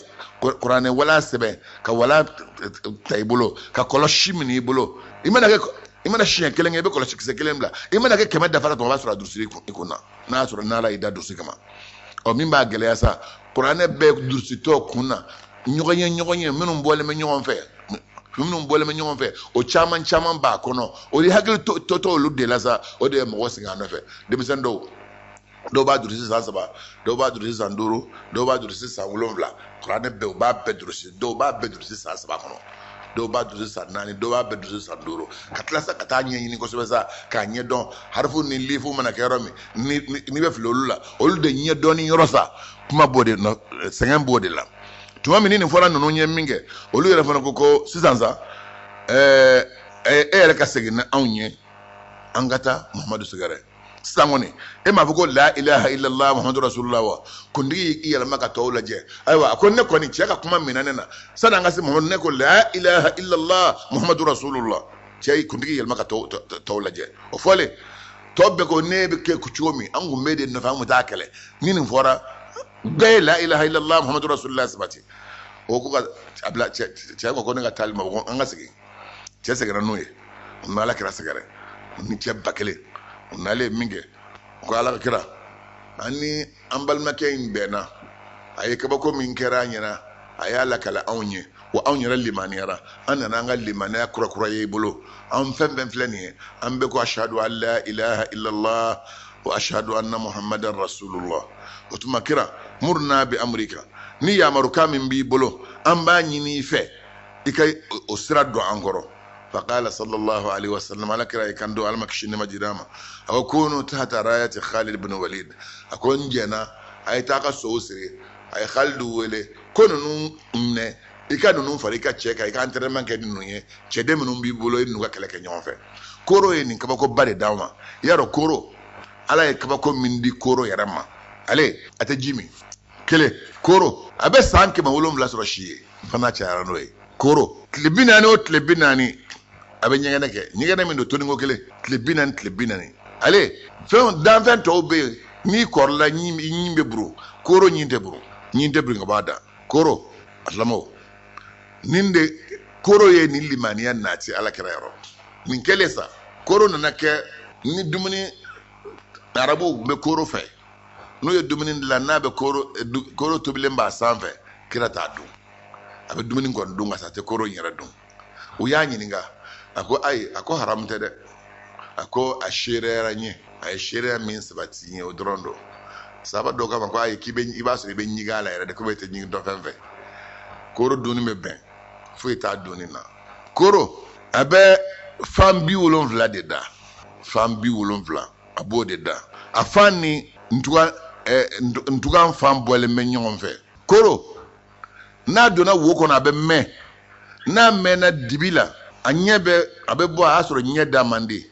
kuranɛ wala sɛbɛn, ka wala ta i bolo, ka kɔlɔsi minɛ i bolo, i mana siɲɛ kelen kɛ, i bɛ kɔlɔsi kisɛ kelen bila. I mana kɛ 100 dafara tuma, o b'a sɔrɔ a durusi i kun na. N'a y'a sɔrɔ n'Ala y'i da durusi kama. Min b'a gɛlɛya sa, kuranɛ bɛɛ durusitɔ kun na, ɲɔgɔn ye ɲɔgɔn ye minnu bɔlen bɛ ɲɔgɔn fɛ, minnu bɔlen bɛ ɲɔgɔn fɛ, o caman caman b'a kɔnɔ. O de hakili tɔ tɔ olu de la sa, o de ye mɔgɔ sɛgɛn a nɔfɛ. Denmisɛnnin dɔw b'a durusi san 3, dɔw b'a durusi san 5, dɔw b'a durusi san 7. Kuranɛ bɛɛ, u b'a bɛɛ durusi, dɔw b'a bɛɛ durusi san 3 kɔnɔ, dɔw b'a durusi san 4, dɔw b'a bɛɛ durusi san 5. Ka tila sa ka taa ɲɛɲini kosɛbɛ sa, k'a ɲɛdɔn. Harifu ni lifu mana kɛ yɔrɔ min, n'i bɛ fili olu la, olu de ɲɛdɔnni yɔrɔ sa, kuma b'o de nɔ, sɛgɛn b'o de la. Tuma min ni nin fɔra ninnu ye min kɛ, olu yɛrɛ fana ko ko sisan sa, e yɛrɛ ka segin ni anw ye, an ka taa Muhamadu sɛgɛrɛ. Sisan kɔni, e m'a fɔ ko la ilaha illallah muhammadu rasulullah wa? Kuntigi y'i yɛlɛma ka tɔw lajɛ. Ayiwa, a ko ne kɔni cɛ ka kuma minɛ ne na, sani an ka se Muhamadu, ne ko la ilaha illallah muhammadu rasulullah. Cɛ y'i kuntigi yɛlɛma ka tɔw lajɛ. O fɔlen, tɔ bɛɛ ko ne bɛ kɛ cogo min, an kun bɛ de nɔfɛ, an kun t'a kɛlɛ. Ni nin fɔra, bɛɛ ye la ilaha illallah muhammadu rasulullah sabati. O ko ka a bila cɛ ko ko ne ka taali ma, ko an ka segin. Cɛ seginna n'o ye, u n'Ala kira sɛgɛrɛ, u ni cɛ 1000. U nalen min kɛ, u ko Ala ka kira, an ni an balimakɛ in bɛnna, a ye kabako min kɛra an ɲɛna, a y'a lakale anw ye, wa anw yɛrɛ limaniyara, an nana an ka limaniya kurakura ye i bolo. An fɛn fɛn filɛ nin ye, an bɛɛ ko ashhadu an la ilaha illallah wa ashhadu anna muhammadan rasulullah. O tuma kira, murna bi amrika, ni yamarukan min b'i bolo, an b'a ɲini i fɛ, i ka o sira don an kɔrɔ. Faqala sallallahu alaihi wasallam, ala kira kan do alama kisi ne ma jira ma, a ko kunu tahta rayati Khalid ibn Walid. A ko n jɛna, a ye taa ka sow siri, a ye Khalid wele ko ninnu minɛ, i ka ninnu fara i ka cɛ kan, i ka entraînement kɛ ninnu ye, cɛden minnu b'i bolo, i n'u ka kɛlɛ kɛ ɲɔgɔn fɛ. Koro ye nin kabakoba de d'aw ma. I y'a dɔn koro, Ala ye kabako min di koro yɛrɛ ma, ale a tɛ ji min. Kelen, koro a bɛ san 700 sɔrɔ si ye, fana cayara n'o ye. Koro tile 40 o tile 40 a bɛ ɲɛgɛnɛ kɛ, ɲɛgɛnɛ min don toniko kelen, tile 40 tile 40. Ale fɛn danfɛn tɔw bɛ yen, n'i kɔrɔla ɲin bɛ buru, koro ɲin tɛ buru, ɲin tɛ buru ka bɔ a da. Koro a silamɛw, nin de koro ye nin limaniya nati Ala kira yɔrɔ. Nin kɛlen sa, koro nana kɛ ni dumuni, arabuw bɛ koro fɛ, n'u ye dumuni dilan, n'a bɛ koro tobilen b'a sanfɛ, kira t'a dun. A bɛ dumuni kɔni dun, nka a tɛ koro in yɛrɛ dun. U y'a ɲininka, a ko ayi, a ko haramu tɛ dɛ, a ko a seereyara n ye, a ye seereya min sabati n ye o dɔrɔn don. Sahaba dɔw k'a ma ko ayi, i b'a sɔrɔ i bɛ ɲigin a la yɛrɛ de, komi e tɛ ɲigin dɔ fɛn fɛ. Koro dunni bɛ bɛn, foyi t'a dunni na. Koro a bɛ fan 70 de da, fan 70 a b'o de da. A fan ni ntugan fan bɔlen bɛ ɲɔgɔn fɛ. Koro n'a donna wo kɔnɔ, a bɛ mɛn. N'a mɛnna dibi la, a ɲɛ bɛ, a bɛ bɔ, a y'a sɔrɔ ɲɛ da man di.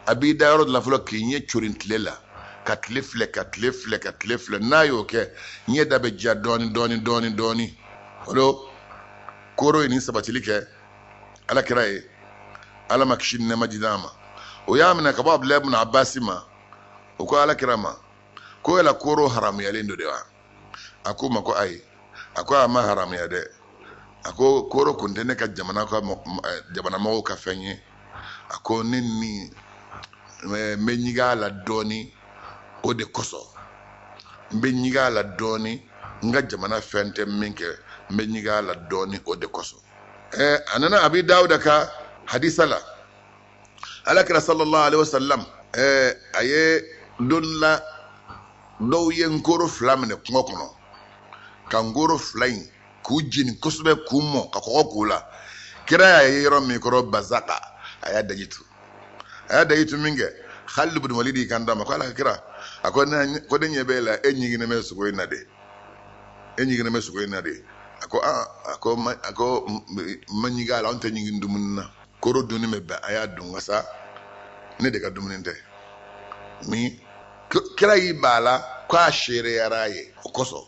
A b'i da yɔrɔ dɔ la fɔlɔ k'i ɲɛ corin tile la, ka tile filɛ, ka tile filɛ, ka tile filɛ. N'a y'o kɛ, ɲɛ da bɛ ja dɔɔni dɔɔni dɔɔni dɔɔni. O don koro ye nin sabatili kɛ Ala kira ye, Ala ma kisi ni nɛɛma jigin a ma. O y'a minɛ ka bɔ Abdulayi ibn Abbas ma, o ko ala kira ma ko yala koro haramuyalen don de wa? A ko ma ko ayi, a ko a ma haramuya dɛ. A ko koro kun tɛ ne ka jamana ka jamanamɔgɔw ka fɛn ye. A ko ne ni n bɛ ɲigin a la dɔɔni, o de kosɔn n bɛ ɲigin a la dɔɔni, n ka jamana fɛn tɛ min kɛ, n bɛ ɲigin a la dɔɔni, o de kosɔn. A nana Abi Dawuda ka hadisa la, ala kira sallallahu alaihi wasallam a ye don la dɔw ye nkoro fila minɛ kungo kɔnɔ, ka nkoro fila in k'u jeni kosɛbɛ, k'u mɔ, ka kɔgɔ k'u la. Kira y'a ye yɔrɔ min kɔrɔ bazaka, a y'a daji tu. A y'a daji tu min kɛ, Khalid ibn Walid y'i kanto a ma ko ala ka kira, a ko ne ɲɛ b'e la, e ɲiginnen bɛ sogo in na de, e ɲiginnen bɛ sogo in na de. A ko aa, a ko ma, a ko n ma ɲigin a la, anw tɛ ɲigin dumuni na, koro dunni bɛ bɛn, a y'a dun, nka sa ne de ka dumuni tɛ. Min kira y'i b'a la k'a seereyara a ye, o kosɔn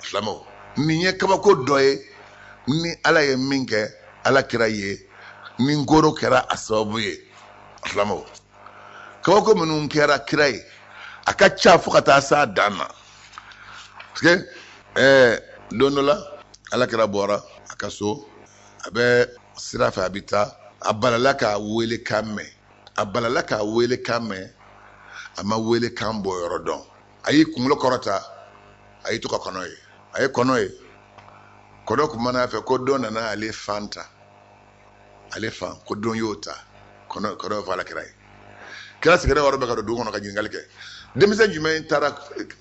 silamɛw, nin ye kabako dɔ ye ni ala ye min kɛ ala kira ye, ni koro kɛra a sababu ye. Silamɛw, kabako minnu kɛra kira ye, a ka ca fo ka taa s'a dan na. Parce que don dɔ la ala kira bɔra a ka so, a bɛ sira fɛ, a bɛ taa, a balala k'a wele kan mɛn, a balala k'a wele kan mɛn, a ma wele kan bɔ yɔrɔ dɔn. A y'i kunkolo kɔrɔta, a y'i to ka kɔnɔ ye, a ye kɔnɔ ye, kɔnɔ kun mana fɛ ko dɔ nana ale fan ta, ale fan ko dɔ y'o ta, kɔnɔ kɔnɔ fɔ ala kira ye. Kira sigira yɔrɔ bɛɛ ka don dugu kɔnɔ ka ɲininkali kɛ, denmisɛn jumɛn taara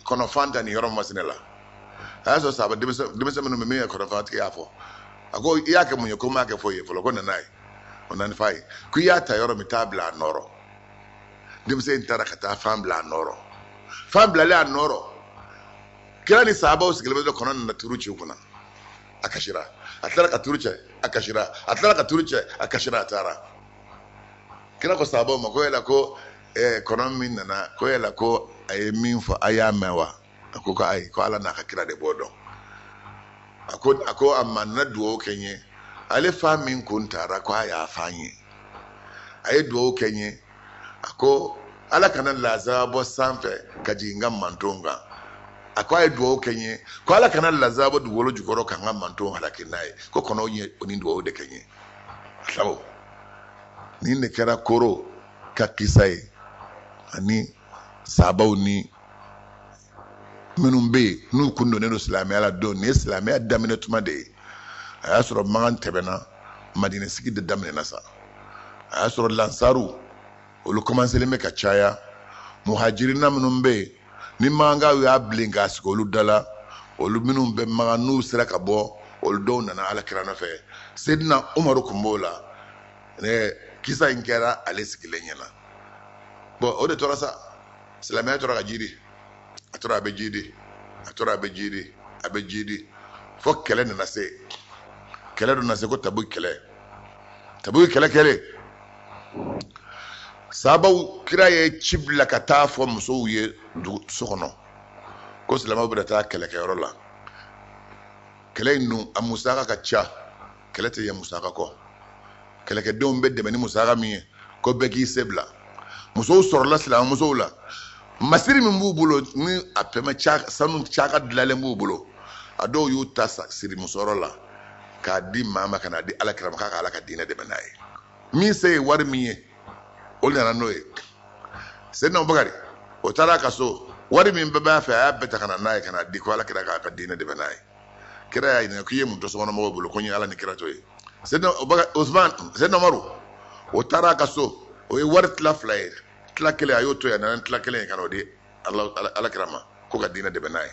kɔnɔ fan ta nin yɔrɔ masina la? A y'a sɔrɔ saba denmisɛn minnu bɛ min ye kɔnɔ fan tigi y'a fɔ, a ko i y'a kɛ mun ye? Ko n m'a kɛ foyi ye fɔlɔ. Ko nana ye, o nana f'a ye ko i y'a ta yɔrɔ min, taa bila a nɔrɔ. Denmisɛn in taara ka taa fan bila a nɔrɔ. Fan bilalen a nɔrɔ, kira ni sahabaw sigilen bɛ, kɔnɔ nana turu ci u kunna, a kasira, a tilara ka turu cɛ, a kasira, a tilara ka turu cɛ, a kasira, a taara. Kira ko sahabaw ma ko yala ko kɔnɔ min nana, ko yala ko a ye min fɔ a y'a mɛn wa? A ko ko ayi, ko ala n'a ka kira de b'o dɔn. A ko a ma na dugawu kɛ n ye, ale fa min kun taara, ko a y'a fa n ye, a ye dugawu kɛ n ye, a ko ala kana lazaba bɔ sanfɛ ka jigin n ka mantonw kan. A ko a ye dugawu kɛ n ye, ko ala kana lazaba bɔ dugukolo jukɔrɔ ka n ka mantonw halaki n'a ye, ko kɔnɔw ye o ni dugawu de kɛ n ye. Sabu nin de kɛra koro ka kisa ye, ani sabaw ni minnu bɛ yen n'u kun donnen don silamɛya la don. Nin ye silamɛya daminɛ tuma de ye. A y'a sɔrɔ Makan tɛmɛna, Madina sigi de daminɛna sa. A y'a sɔrɔ lansaru olu kɔmanselen bɛ ka caya, muhajirina minnu bɛ yen ni makankaw y'a bilen k'a sigi olu da la, olu minnu bɛ Makan n'u sera ka bɔ, olu dɔw nana ala kira nɔfɛ. Seydina Umaru kun b'o la. Kisa in kɛra ale sigilen ɲɛna. Bɔn o de tora sa, silamɛya tora ka jidi, a tora a bɛ jidi, a tora a bɛ jidi, a bɛ jidi, fo kɛlɛ nana se. Kɛlɛ dɔ nana se ko Tabuki kɛlɛ. Tabuki kɛlɛ kɛlen, sahabaw, kira ye ci bila ka taa fɔ musow ye so kɔnɔ ko silamɛw bɛna taa kɛlɛkɛyɔrɔ la. Kɛlɛ in dun, a musaka ka ca, kɛlɛ tɛ ɲɛ musaka kɔ. Kɛlɛkɛdenw bɛ dɛmɛ ni musaka min ye, ko bɛɛ k'i se bila. Musow sɔrɔla silamɛmusow la, masiri min b'u bolo ni a pɛmɛ sanu caka dilanlen b'u bolo, a dɔw y'u ta siri musɔrɔ la k'a di maa ma ka n'a di ala kira ma k'a ka ala ka diinɛ dɛmɛ n'a ye. Min se ye wari min ye, o nana n'o ye. Seydina Abubakari o taara a ka so, wari min bɛɛ b'a fɛ, a y'a bɛɛ ta ka na n'a ye ka n'a di ko ala kira k'a ka diinɛ dɛmɛ n'a ye. Kira y'a ɲininka k'i ye mun to sokɔnɔmɔgɔw bolo? Ko n ye ala ni kira to ye. Seydina Abubakar, Usman, Seydina Umaru o taara a ka so, o ye wari tila fila ye, tila kelen a y'o to yen, a nana ni tila kelen ye ka n'o di ala kira ma ko ka diinɛ dɛmɛ n'a ye.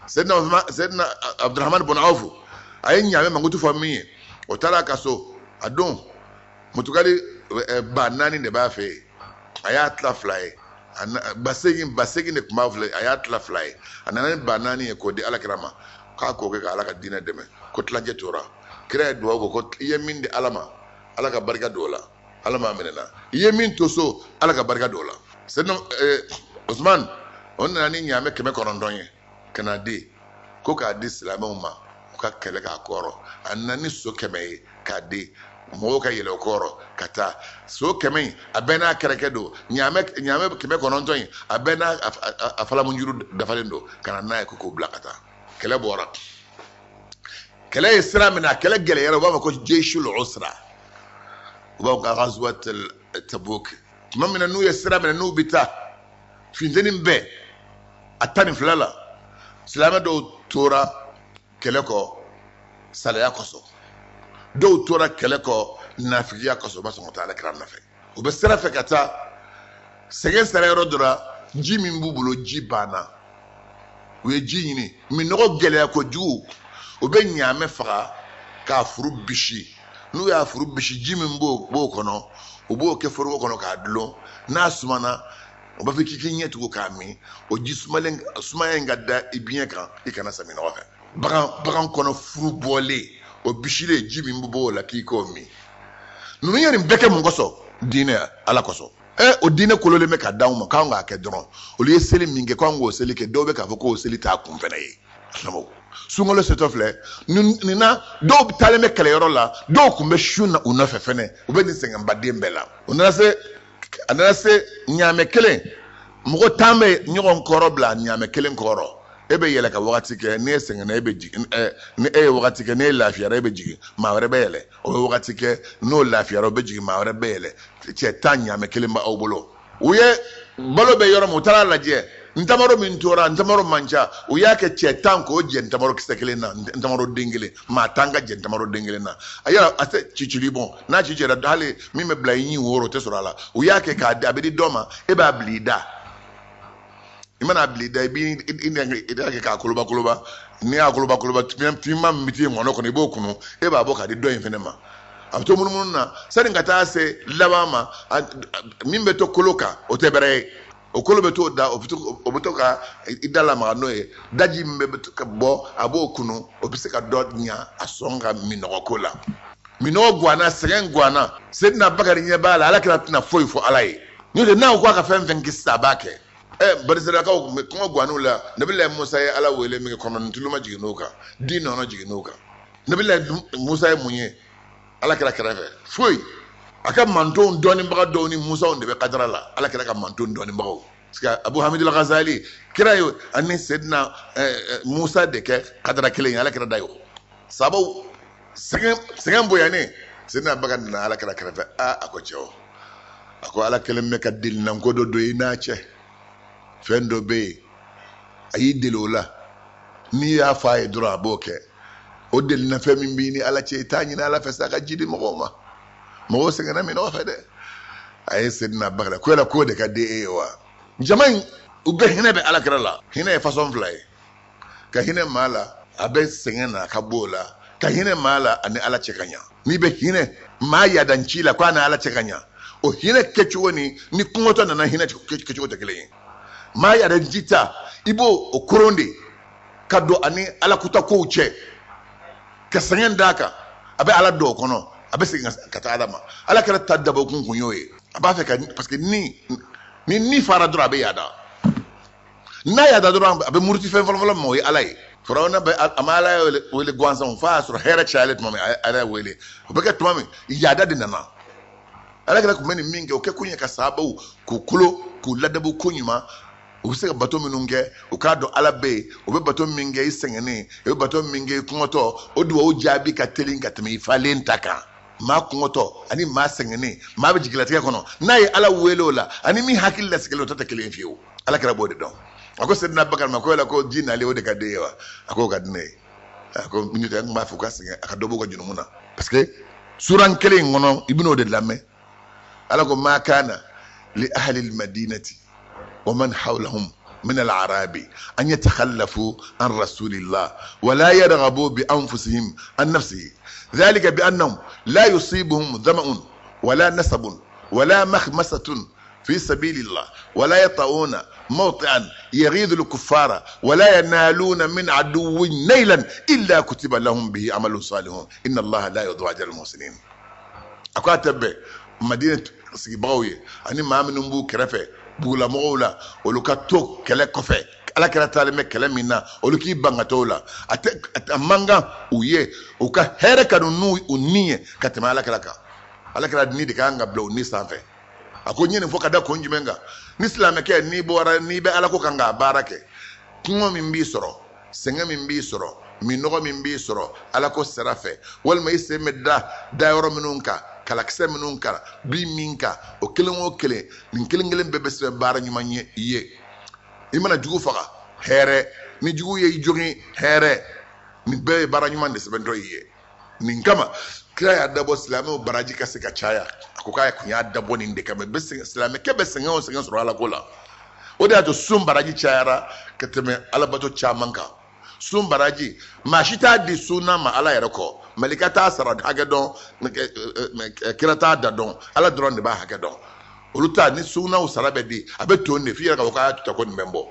Seydina Usman, Seydina Abdurahman bun Awf a ye ɲaamɛ mankutu fɔ min ye, o taara a ka so, a don mutukali 4000 de b'a fɛ yen, a y'a tila fila ye, 8000 de tun b'a fila, a y'a tila fila ye, a nana ni 4000 ye k'o di ala kira ma k'a k'o kɛ ka ala ka diinɛ dɛmɛ, ko tilancɛ tora. Kira ye dugawu kɛ ko i ye min di ala ma, ala ka barika don o la, ala m'a minɛ na, i ye min to so, ala ka barika don o la. Seydina Usman o nana ni ɲaamɛ 900 ye ka n'a di ko k'a di silamɛw ma u ka kɛlɛ k'a kɔrɔ. A nana ni so 100 ye k'a di. Mɔgɔw ka yɛlɛ o kɔrɔ ka taa. So 100 in, a bɛɛ n'a kɛrɛkɛ don. Ɲaamɛ 900 in, a bɛɛ n'a a falamunjuru dafalen don, ka na n'a ye ko k'o bila ka taa. Kɛlɛ bɔra, kɛlɛ ye sira minɛ, a kɛlɛ gɛlɛyara. U b'a fɔ ko jeshul usra, u b'a fɔ ko ghazwat Tabuk. Tuma min na n'u ye sira minɛ, n'u bɛ taa, funteni bɛɛ a 12 la, silamɛ dɔw tora kɛlɛ kɔ salaya kosɔn, dɔw tora kɛlɛ kɔ nafigiya kosɔn, u ma sɔn ka taa ala kira nɔfɛ. U bɛ sira fɛ ka taa, sɛgɛn sera yɔrɔ dɔ la, ji min b'u bolo, ji banna. U ye ji ɲini, minnɔgɔ gɛlɛya kojugu, u bɛ ɲaamɛ faga k'a furu bisi. N'u y'a furu bisi, ji min b'o kɔnɔ, u b'o kɛ foroko kɔnɔ k'a dulon. N'a sumana, u b'a fɔ k'i k'i ɲɛ tugu k'a min. O ji sumalen, sumaya in ka da i biɲɛ kan, i kana sa minnɔgɔ fɛ. Bagan kɔnɔ furu bɔlen, o bisilen, ji min bɛ bɔ o la, k'i k'o min. Ninnu ye nin bɛɛ kɛ mun kosɔn? Diinɛ ala kosɔn. O diinɛ kololen bɛ ka d'anw ma k'anw k'a kɛ dɔrɔn. Olu ye seli min kɛ, k'anw k'o seli kɛ. Dɔw bɛ k'a fɔ k'o seli t'a kun fɛnɛ ye. Sunkalo setɔ filɛ nin na, dɔw taalen bɛ kɛlɛyɔrɔ la, dɔw kun bɛ sun na u nɔfɛ fɛnɛ. U bɛ nin sɛgɛnbaden bɛɛ la. U nana se, a nana se ɲaamɛ kelen, mɔgɔ 10 bɛ ɲɔgɔn kɔrɔ bila ɲaamɛ kelen kɔrɔ. E bɛ yɛlɛ ka wagati kɛ, n'e sɛgɛnna e bɛ jigin. Ni e ye wagati kɛ, n'e lafiyara, e bɛ jigin, maa wɛrɛ bɛ yɛlɛ. O bɛ wagati kɛ, n'o lafiyara, o bɛ jigin, maa wɛrɛ bɛ yɛlɛ. Cɛ 10 ɲaamɛ kelen bɛ aw bolo. U ye balo bɛ yɔrɔ min, u taara lajɛ, ntamaro min tora, ntamaro man ca. U y'a kɛ cɛ 10 k'o jɛ ntamaro kisɛ kelen na, ntamaro den kelen. Maa 10 ka jɛ ntamaro den kelen na. A yala a tɛ cicili bɔn, n'a cicira, hali min bɛ bila i ɲin woro, o tɛ sɔrɔ a la. U y'a kɛ k'a di, a bɛ di dɔ ma, e b'a bila i da. I mana bila i da, i b'i i da kɛ k'a koloba koloba. N'i y'a koloba koloba, finman min bɛ t'i ŋɔnɔ kɔnɔ, i b'o kunu, e b'a bɔ k'a di dɔ in fɛnɛ ma. A bɛ to munumunu na sani ka taa se laban ma, min bɛ to kolo kan, o tɛ bɛrɛ ye. O kolo bɛ t'o da, o bɛ to ka i da lamaga n'o ye. Daji min bɛ to ka bɔ, a b'o kunu, o bɛ se ka dɔ ɲa a sɔn ka minnɔgɔ ko la. Minnɔgɔ guwanna, sɛgɛn guwanna. Seydina Bakari ɲɛ b'a la, ala kira tɛna foyi fɔ ala ye. N'o tɛ, n'a ko k'a ka fɛn fɛn kɛ sisan, a b'a kɛ. Banisirakaw kɔngɔ guwann'u la. Nabilayi Musa ye ala wele min kɛ, kɔnɔni tulu ma jigin n'o kan, di nɔnɔ jigin n'o kan. Nabilayi Musa ye mun ye ala kira kɛrɛfɛ? Foyi. A ka mantonw dɔɔninbaga dɔw ni Musaw de bɛ kadara la, ala kira ka mantonw dɔɔninbagaw. Parce que Abu Hamid al-Ghazali, kira ye ani Seydina Musa de kɛ kadara kelen ye, ala kira da ye o. Sabaw sɛgɛn bonyanen, Seydina Bakari nana ala kira kɛrɛfɛ. A ko cɛw, a ko ala kelen bɛ ka delinanko dɔ don i n'a cɛ. Fɛn dɔ bɛ yen, a y'i deli o la, n'i y'a fɔ a ye dɔrɔn, a b'o kɛ. O delinafɛn min b'i ni ala cɛ, i t'a ɲini ala fɛ sa, a ka ji di mɔgɔw ma. Mɔgɔw sɛgɛnna minnɔgɔ fɛ dɛ. A ye Seydina Bakari ko yala k'o de ka di e ye wa? Jama in, u bɛɛ hinɛ bɛ ala kira la. Hinɛ ye fasɔn fila ye: ka hinɛ maa la, a bɛ sɛgɛn na, a ka bɔ o la; ka hinɛ maa la, ani ala cɛ ka ɲa. N'i bɛ hinɛ maa yadanci la k'a ni ala cɛ ka ɲa, o hinɛ kɛcogo ni kɔngɔtɔ nana hinɛ kɛcogo tɛ kelen ye. Maa yadanci ta, i b'o o koron de ka don ani ala kuta kow cɛ, ka sɛgɛn d'a kan, a bɛ ala don o kɔnɔ, a bɛ segin ka taa ala ma. Ala kɛra ta dabɔkun kun y'o ye. A b'a fɛ ka, parce que ni fara dɔrɔn, a bɛ yaada. N'a yaada dɔrɔn, a bɛ muruti fɛn fɔlɔfɔlɔ ma, o ye ala ye. Firawuna bɛ, a ma ala wele gansan, f'a y'a sɔrɔ hɛrɛ cayalen tuma min, a ye ala wele. O bɛ kɛ tuma min, yaada de nana. Ala kɛra kun bɛ nin min kɛ, o kɛ kun ye ka sabaw k'u kolo, k'u ladabu ko ɲuman. U bɛ se ka bato minnu kɛ, u k'a dɔn ala bɛ yen. U bɛ bato min kɛ i sɛgɛnnen, i bɛ bato min kɛ i kɔngɔtɔ, o duwawu jaabi ka teli ka tɛmɛ i falen ta kan. Maa kɔngɔtɔ ani maa sɛgɛnnen, maa bɛ jigilatigɛ kɔnɔ, n'a ye ala wele o la, ani min hakili lasigilen, o ta tɛ kelen ye fiyewu. Ala kɛra b'o de dɔn. A ko Seydina Bakari ma ko yala ko ji nalen, o de ka di e ye wa? A k'o ka di ne ye. A ko n tɛ, n b'a fɔ u ka sɛgɛn, a ka dɔ b'u ka jurumu na. Parce que suran kelen in kɔnɔ, i bɛn'o de lamɛn. Ala ko ma kana li ahli al-madinati wa man hawlahum min al-arabi an yatakhallafu an rasulillah wa la yarghabu bi anfusihim an nafsihi dhalika bi annahum la yusibuhum dhama'un wala nasabun wala makhmasatun fi sabilillah wala yata'una موطئا يغيظ الكفار ولا ينالون من عدو نيلا إلا كتب لهم به عمل صالح إن الله لا يضيع أجر المحسنين. A ko a tɛ bɛn Madina sigibagaw ye ani maa minnu b'u kɛrɛfɛ bugulamɔgɔw la, olu ka to kɛlɛ kɔfɛ. Ala kira taalen bɛ kɛlɛ min na, olu k'i ban ka t'o la. A tɛ, a man kan u ye u ka hɛrɛ kanu n'u u ni ye ka tɛmɛ ala kira kan. Ala kira ni de ka kan ka bila u ni sanfɛ. A ko n ye nin fɔ ka da kun jumɛn kan? Ni silamɛkɛ, n'i bɔra, n'i bɛ ala ko kan k'a baara kɛ, kɔngɔ min b'i sɔrɔ, sɛgɛn min b'i sɔrɔ, minnɔgɔ min b'i sɔrɔ ala ko sira fɛ, walima i sen bɛ da dayɔrɔ minnu kan, kalakisɛ minnu kan, bin min kan, o kelen o kelen, nin kelen kelen bɛɛ bɛ sɛbɛn baara ɲuman ye i ye. I mana jugu faga, hɛrɛ. Ni jugu ye i jogin, hɛrɛ. Nin bɛɛ ye baara ɲuman de sɛbɛntɔ i ye. Nin kama kira y'a dabɔ silamɛw baraji ka se ka caya. A ko k'a kun y'a dabɔ nin de kama. Silamɛkɛ bɛ sɛgɛn o sɛgɛn sɔrɔ ala ko la. O de y'a to sun baraji cayara ka tɛmɛ alabato caman kan. Sun baraji, maa si t'a di sunna ma ala yɛrɛ kɔ. Malika t'a sara hakɛ dɔn, kira t'a da dɔn, ala dɔrɔn de b'a hakɛ dɔn. Olu ta ni sunnaw sara bɛ di, a bɛ ton de f'i yɛrɛ ka fɔ k'a y'a to tan ko nin bɛ n bɔ.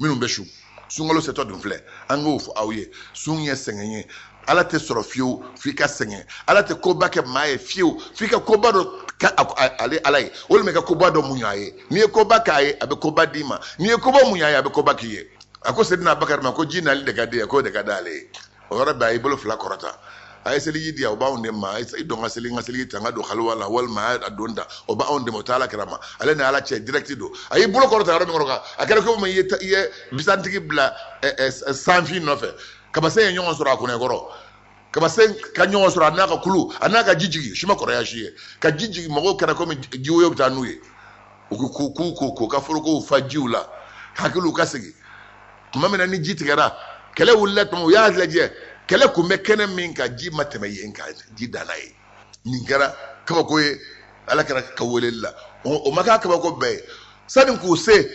Minnu bɛ sun, sunkalo setɔ dun filɛ, an k'o fɔ aw ye, sun ye sɛgɛn ye. Ala tɛ sɔrɔ fiyewu f'i ka sɛgɛn. Ala tɛ koba kɛ maa ye fiyewu f'i ka koba dɔ kɛ ale ala ye, walima i ka koba dɔ muɲu a ye. N'i ye koba k'a ye, a bɛ koba d'i ma. N'i ye koba muɲu a ye, a bɛ koba k'i ye. A ko Sedina Abubakari ma ko ji nali de ka di ye, k'o de ka d'ale ye. O yɔrɔ bɛɛ a y'i bolo fila kɔrɔta, a ye seliji di yan, o b'anw de ma. A ye don n ka seli, n ka seliji ta, n ka don haliwa la, walima a ye don ta, o b'anw de ma, o tɛ ala kira ma. Ale ni ala cɛ direct don. A y'i bolo kɔrɔta yɔrɔ min kɔrɔ kan, a kɛra komi i ye bisantigi bila sanfin nɔfɛ. Kabasen ye ɲɔgɔn sɔrɔ a kunɛ kɔrɔ. Kabasen ka ɲɔgɔn sɔrɔ a n'a ka kulu, a n'a ka ji jigin, si ma kɔrɔya si ye. Ka ji jigin, mɔgɔw kɛra komi jiwoyo bɛ taa n'u ye. U k'u k'u ko k'u ka forokow fa jiw la, hakiliw ka sigi. Tuma min na ni ji tigɛra, kɛlɛ wulila tuma u y'a lajɛ, kɛlɛ kun bɛ kɛnɛ min kan, ji ma tɛmɛ yen kan, ji danna yen. Nin kɛra kabako ye ala kira ka weleli la. O ma k'a kabako bɛɛ ye. Sani k'u se,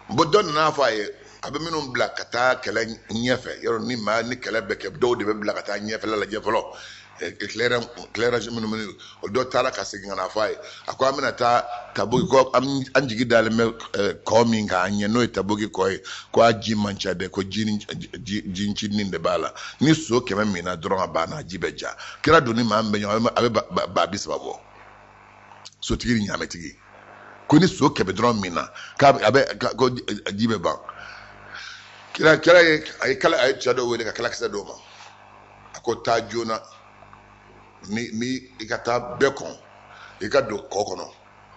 bɔn dɔ nana fɔ a ye, a bɛ minnu bila ka taa kɛlɛ ɲɛfɛ, yɔrɔ ni maa ni kɛlɛ bɛ kɛ, dɔw de bɛ bila ka taa ɲɛfɛla lajɛ fɔlɔ. Éclairage minnu bɛ, o dɔ taara ka segin ka na fɔ a ye, a ko an bɛna taa Taboki, ko an jigi dalen bɛ kɔ min kan an ɲɛ, n'o ye Taboki kɔ ye, ko a ji man ca dɛ, ko ji ncinin de b'a la. Ni so 100 minna dɔrɔn a banna, a ji bɛ ja. Kira don ni maa min bɛ ɲɔgɔn, a bɛ ba bi saba bɔ. Sotigi ni ɲaamɛtigi. Ko ni so 100 dɔrɔn minna, k'a bɛ, a bɛ, ka, ko ji bɛ ban. Kira, kira ye, a ye kala, a ye cɛ dɔ wele ka kalakisɛ d'o ma. A ko taa joona, ni i ka taa bɛɛ kɔn, i ka don kɔ kɔnɔ,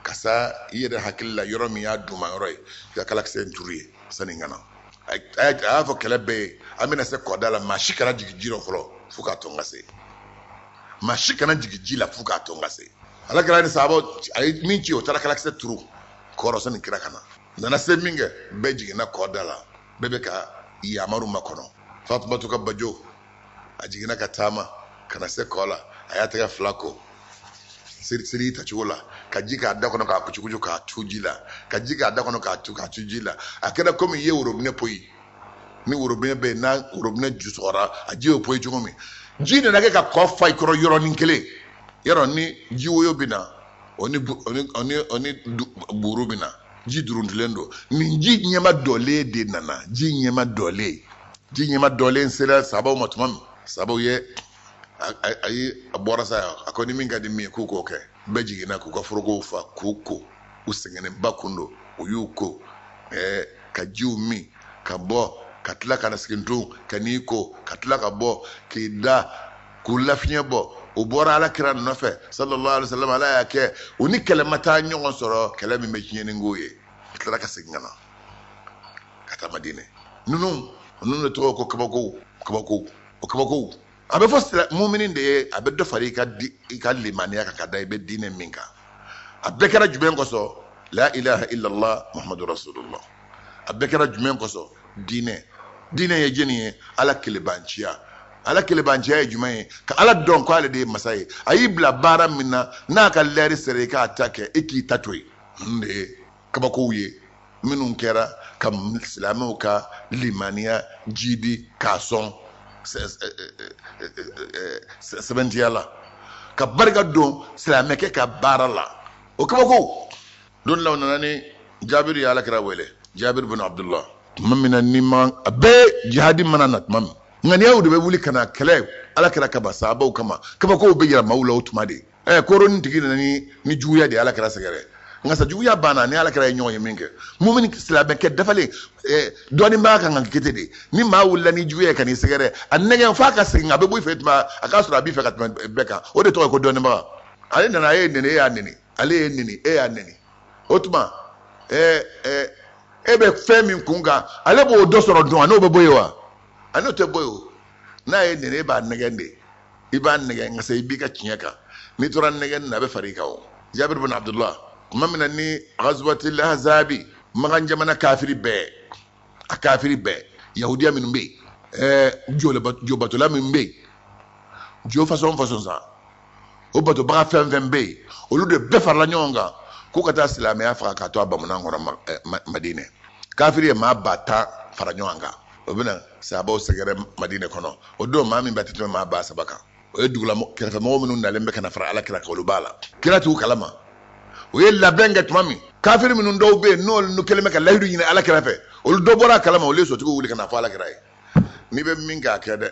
ka sa i yɛrɛ hakili la yɔrɔ min y'a duma yɔrɔ ye, i ka kalakisɛ in turu ye sani n ka na. A y'a fɔ kɛlɛ bɛɛ ye, an bɛna se kɔda la, maa si kana jigin ji rɔ fɔlɔ fo k'a to n ka se. Maa si kana jigin ji la fo k'a to n ka se. Ala kira ni sahabaw, a ye min ci, o taara kalakisɛ turu kɔrɔ sani kira ka na. Nana se min kɛ, bɛɛ jiginna kɔda la, bɛɛ bɛ ka yamaru makɔnɔ. Fatumatu ka bajo, a jiginna ka taama ka na se kɔ la, a y'a tɛgɛ fila ko seri tacogo la, ka ji k'a da kɔnɔ k'a kucukucu k'a tu ji la, ka ji k'a da kɔnɔ k'a tu k'a tu ji la. A kɛra komi i ye worobinɛ poyi. Ni worobinɛ bɛ yen, n'a worobinɛ ju sɔgɔra, a ji bɛ poyi cogo min. Ji nana kɛ ka kɔ fa i kɔrɔ yɔrɔnin kelen. Yɔrɔ ni ji woyo bɛ na, o ni bu-, o ni, o ni, o ni du-, buru bɛ na. Ji duruntulen don. Nin ji ɲɛma dɔlen de nana. Ji ɲɛma dɔlen. Ji ɲɛma dɔlen sera sabaw ma tuma min, sabaw ye a ye a bɔra sa, a ko ni min ka di min ye k'u k'o kɛ. Bɛɛ jiginna k'u ka forokow fa k'u ko. U sɛgɛnnenba kun don, u y'u ko, ka jiw min, ka bɔ, ka tila ka na segin tun, ka n'i ko, ka tila ka bɔ, k'i da, k'u lafiɲɛ bɔ. U bɔra ala kira nɔfɛ sallallahu alaihi wasallam, ala y'a kɛ u ni kɛlɛ ma taa ɲɔgɔn sɔrɔ, kɛlɛ min bɛ tiɲɛni k'u ye. U tilara ka segin ka na ka taa Madinɛ. Ninnu de tɔgɔ ko kabakow, kabakow, o kabakow. A bɛ fɔ sira mumini de ye, a bɛ dɔ fara i ka limaniya kan ka da i bɛ diinɛ min kan. A bɛɛ kɛra jumɛn kosɔn? La ilaha illallah Muhammadu rasulullah. A bɛɛ kɛra jumɛn kosɔn? Diinɛ. Diinɛ ye jɛni ye? Ala kelebanciya. Ala kelebanciya ye jumɛn ye? Ka Ala dɔn ko ale de ye masa ye. A y'i bila baara min na, n'a ka lɛri sera i k'a ta kɛ, e k'i ta to yen. Ninnu de ye kabakow ye minnu kɛra ka silamɛw ka limaniya jidi k'a sɔn sɛbɛntiya la, ka barika don silamɛkɛ ka baara la. O kabako don la, u nana ni Jabiri ye Ala kira wele, Jabiri bin Abdullah. Tuma min na ni ma a bɛɛ jihadi mana na tuma min, ŋaniyaw de bɛ wuli ka na kɛlɛ Ala kira kama, sahabaw kama. Kabakow bɛ yira maaw la o tuma de. Koronin tigi nana ni juguya de ye Ala kira sɛgɛrɛ. Nka sa juguya banna ni ala kira ye ɲɔgɔn ye min kɛ, mumini silamɛkɛ dafalen, dɔnnibaga kan ka kɛ ten de. Ni maa wulila ni juguya ye ka n'i sɛgɛrɛ, a nɛgɛn f'a ka segin, a bɛ bɔ i fɛ tuma a k'a sɔrɔ a b'i fɛ ka tɛmɛ bɛɛ kan. O de tɔgɔ ye ko dɔnnibaga. Ale nana, a ye neni, e y'a neni, ale ye neni, e y'a neni. O tuma e bɛ fɛn min kun kan, ale b'o dɔ sɔrɔ dun, a n'o bɛ bɔ yen wa? A n'o tɛ bɔ yen o. N'a ye neni, e b'a nɛgɛn de, i b'a nɛgɛn, nka sa i b'i ka tiɲɛ kan. N'i tora nɛgɛn na, a bɛ far'i kan o. Jabir bin Abdullah, tuma min na ni Ghazwatil Ahzabi, Makan jamana kafiri bɛɛ, a kafiri bɛɛ, yahudiya minnu bɛ yen, jobatola minnu bɛ yen, jo fasɔn fasɔn san, o batobaga fɛn fɛn bɛ yen, olu de bɛɛ farala ɲɔgɔn kan k'u ka taa silamɛya faga k'a to a bamunan kɔrɔ Madinɛ. Kafiri ye maa 10,000 fara ɲɔgɔn kan, o bɛna sahabaw sɛgɛrɛ Madinɛ kɔnɔ. O don maa min bɛ tɛ tɛmɛ maa 3000 kan. O ye dugula kɛrɛfɛmɔgɔ minnu nalen bɛ ka na fara ala kira kan, olu b'a la. Kira t'u kalama. U ye labɛn kɛ tuma min, kafiri minnu dɔw bɛ yen n'olu kɛlen bɛ ka layidu ɲini ala kira fɛ, olu dɔ bɔra a kalama, olu ye sotigiw wuli ka na fɔ ala kira ye, n'i bɛ min kɛ, a kɛ dɛ.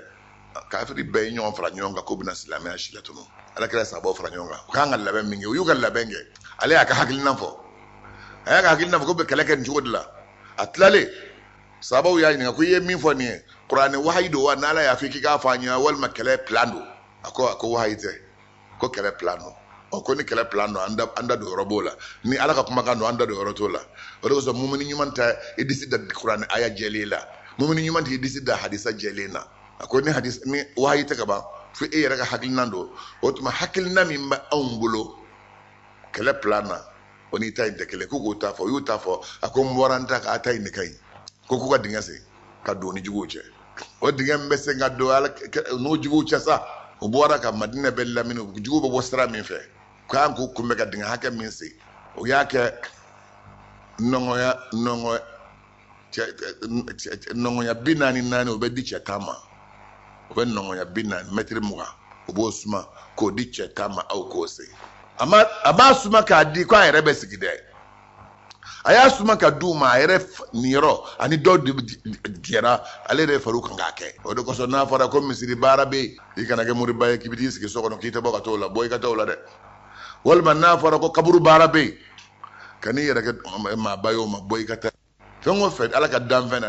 Kafiri bɛɛ ye ɲɔgɔn fara ɲɔgɔn kan k'u bɛna silamɛya si latunu. Ala kira sahabaw fara ɲɔgɔn kan, u kan ka labɛn min kɛ, u y'u ka labɛn kɛ. Ale y'a ka hakilina fɔ, a y'a ka hakilina fɔ k'u bɛ kɛlɛ kɛ nin cogo de la. A tilalen, sahabaw y'a ɲininka ko i ye min fɔ nin ye, kuranɛ wahayi don wa, n'ala y'a fɔ k'i k'a fɔ an ɲɛna, walima kɛlɛ plan don? A ko wahayi tɛ, ko kɛlɛ plan don. Ɔ, ko ni kɛlɛ plan don, an da don yɔrɔ b'o la. Ni ala ka kumakan don, an da don yɔrɔ t'o la. O de kosɔn mumuni ɲuman tɛ i disi da kuranɛ aya jɛlen la, mumuni ɲuman tɛ i disi da hadisa jɛlen na. A ko ni hadis ni wahayi tɛ ka ban, fo e yɛrɛ ka hakilina don. O tuma hakilina min bɛ anw bolo kɛlɛ plan na, o n'i ta in tɛ kelen. K'u k'o ta fɔ, u y'u ta fɔ. A ko n bɔra n ta kan, a ta in de ka ɲi. Ko k'u ka dingɛ sen ka don ni juguw cɛ. O dingɛ min bɛ sen ka don ala n'o juguw cɛ sa, u bɔra ka Madinɛ bɛ lamini, juguw bɛ bɔ sira min fɛ, k'an k'u kunbɛ ka dingɛ hakɛ min sen, o y'a kɛ nɔngɔnya 44, o bɛ di cɛ 10 ma. O bɛ nɔngɔnya 40, mɛtiri 20, o b'o suma k'o di cɛ 10 ma, aw k'o sen. A m'a suma k'a di k'a yɛrɛ bɛ sigi dɛ, a y'a suma ka d'u ma, a yɛrɛ niyɔrɔ ani dɔw de jɛra, ale yɛrɛ far'u kan k'a kɛ. O de kosɔn n'a fɔra ko misiri baara bɛ yen, i kana kɛ moriba ye k'i bɛ t'i sigi so kɔnɔ k'i tɛ bɔ ka t'o la, bɔ i ka t'o la dɛ. Walima n'a fɔra ko kaburu baara bɛ yen, kan'i yɛrɛ kɛ maaba ye o ma, bɔ i ka taa. Fɛn o fɛn ala ka danfɛn na.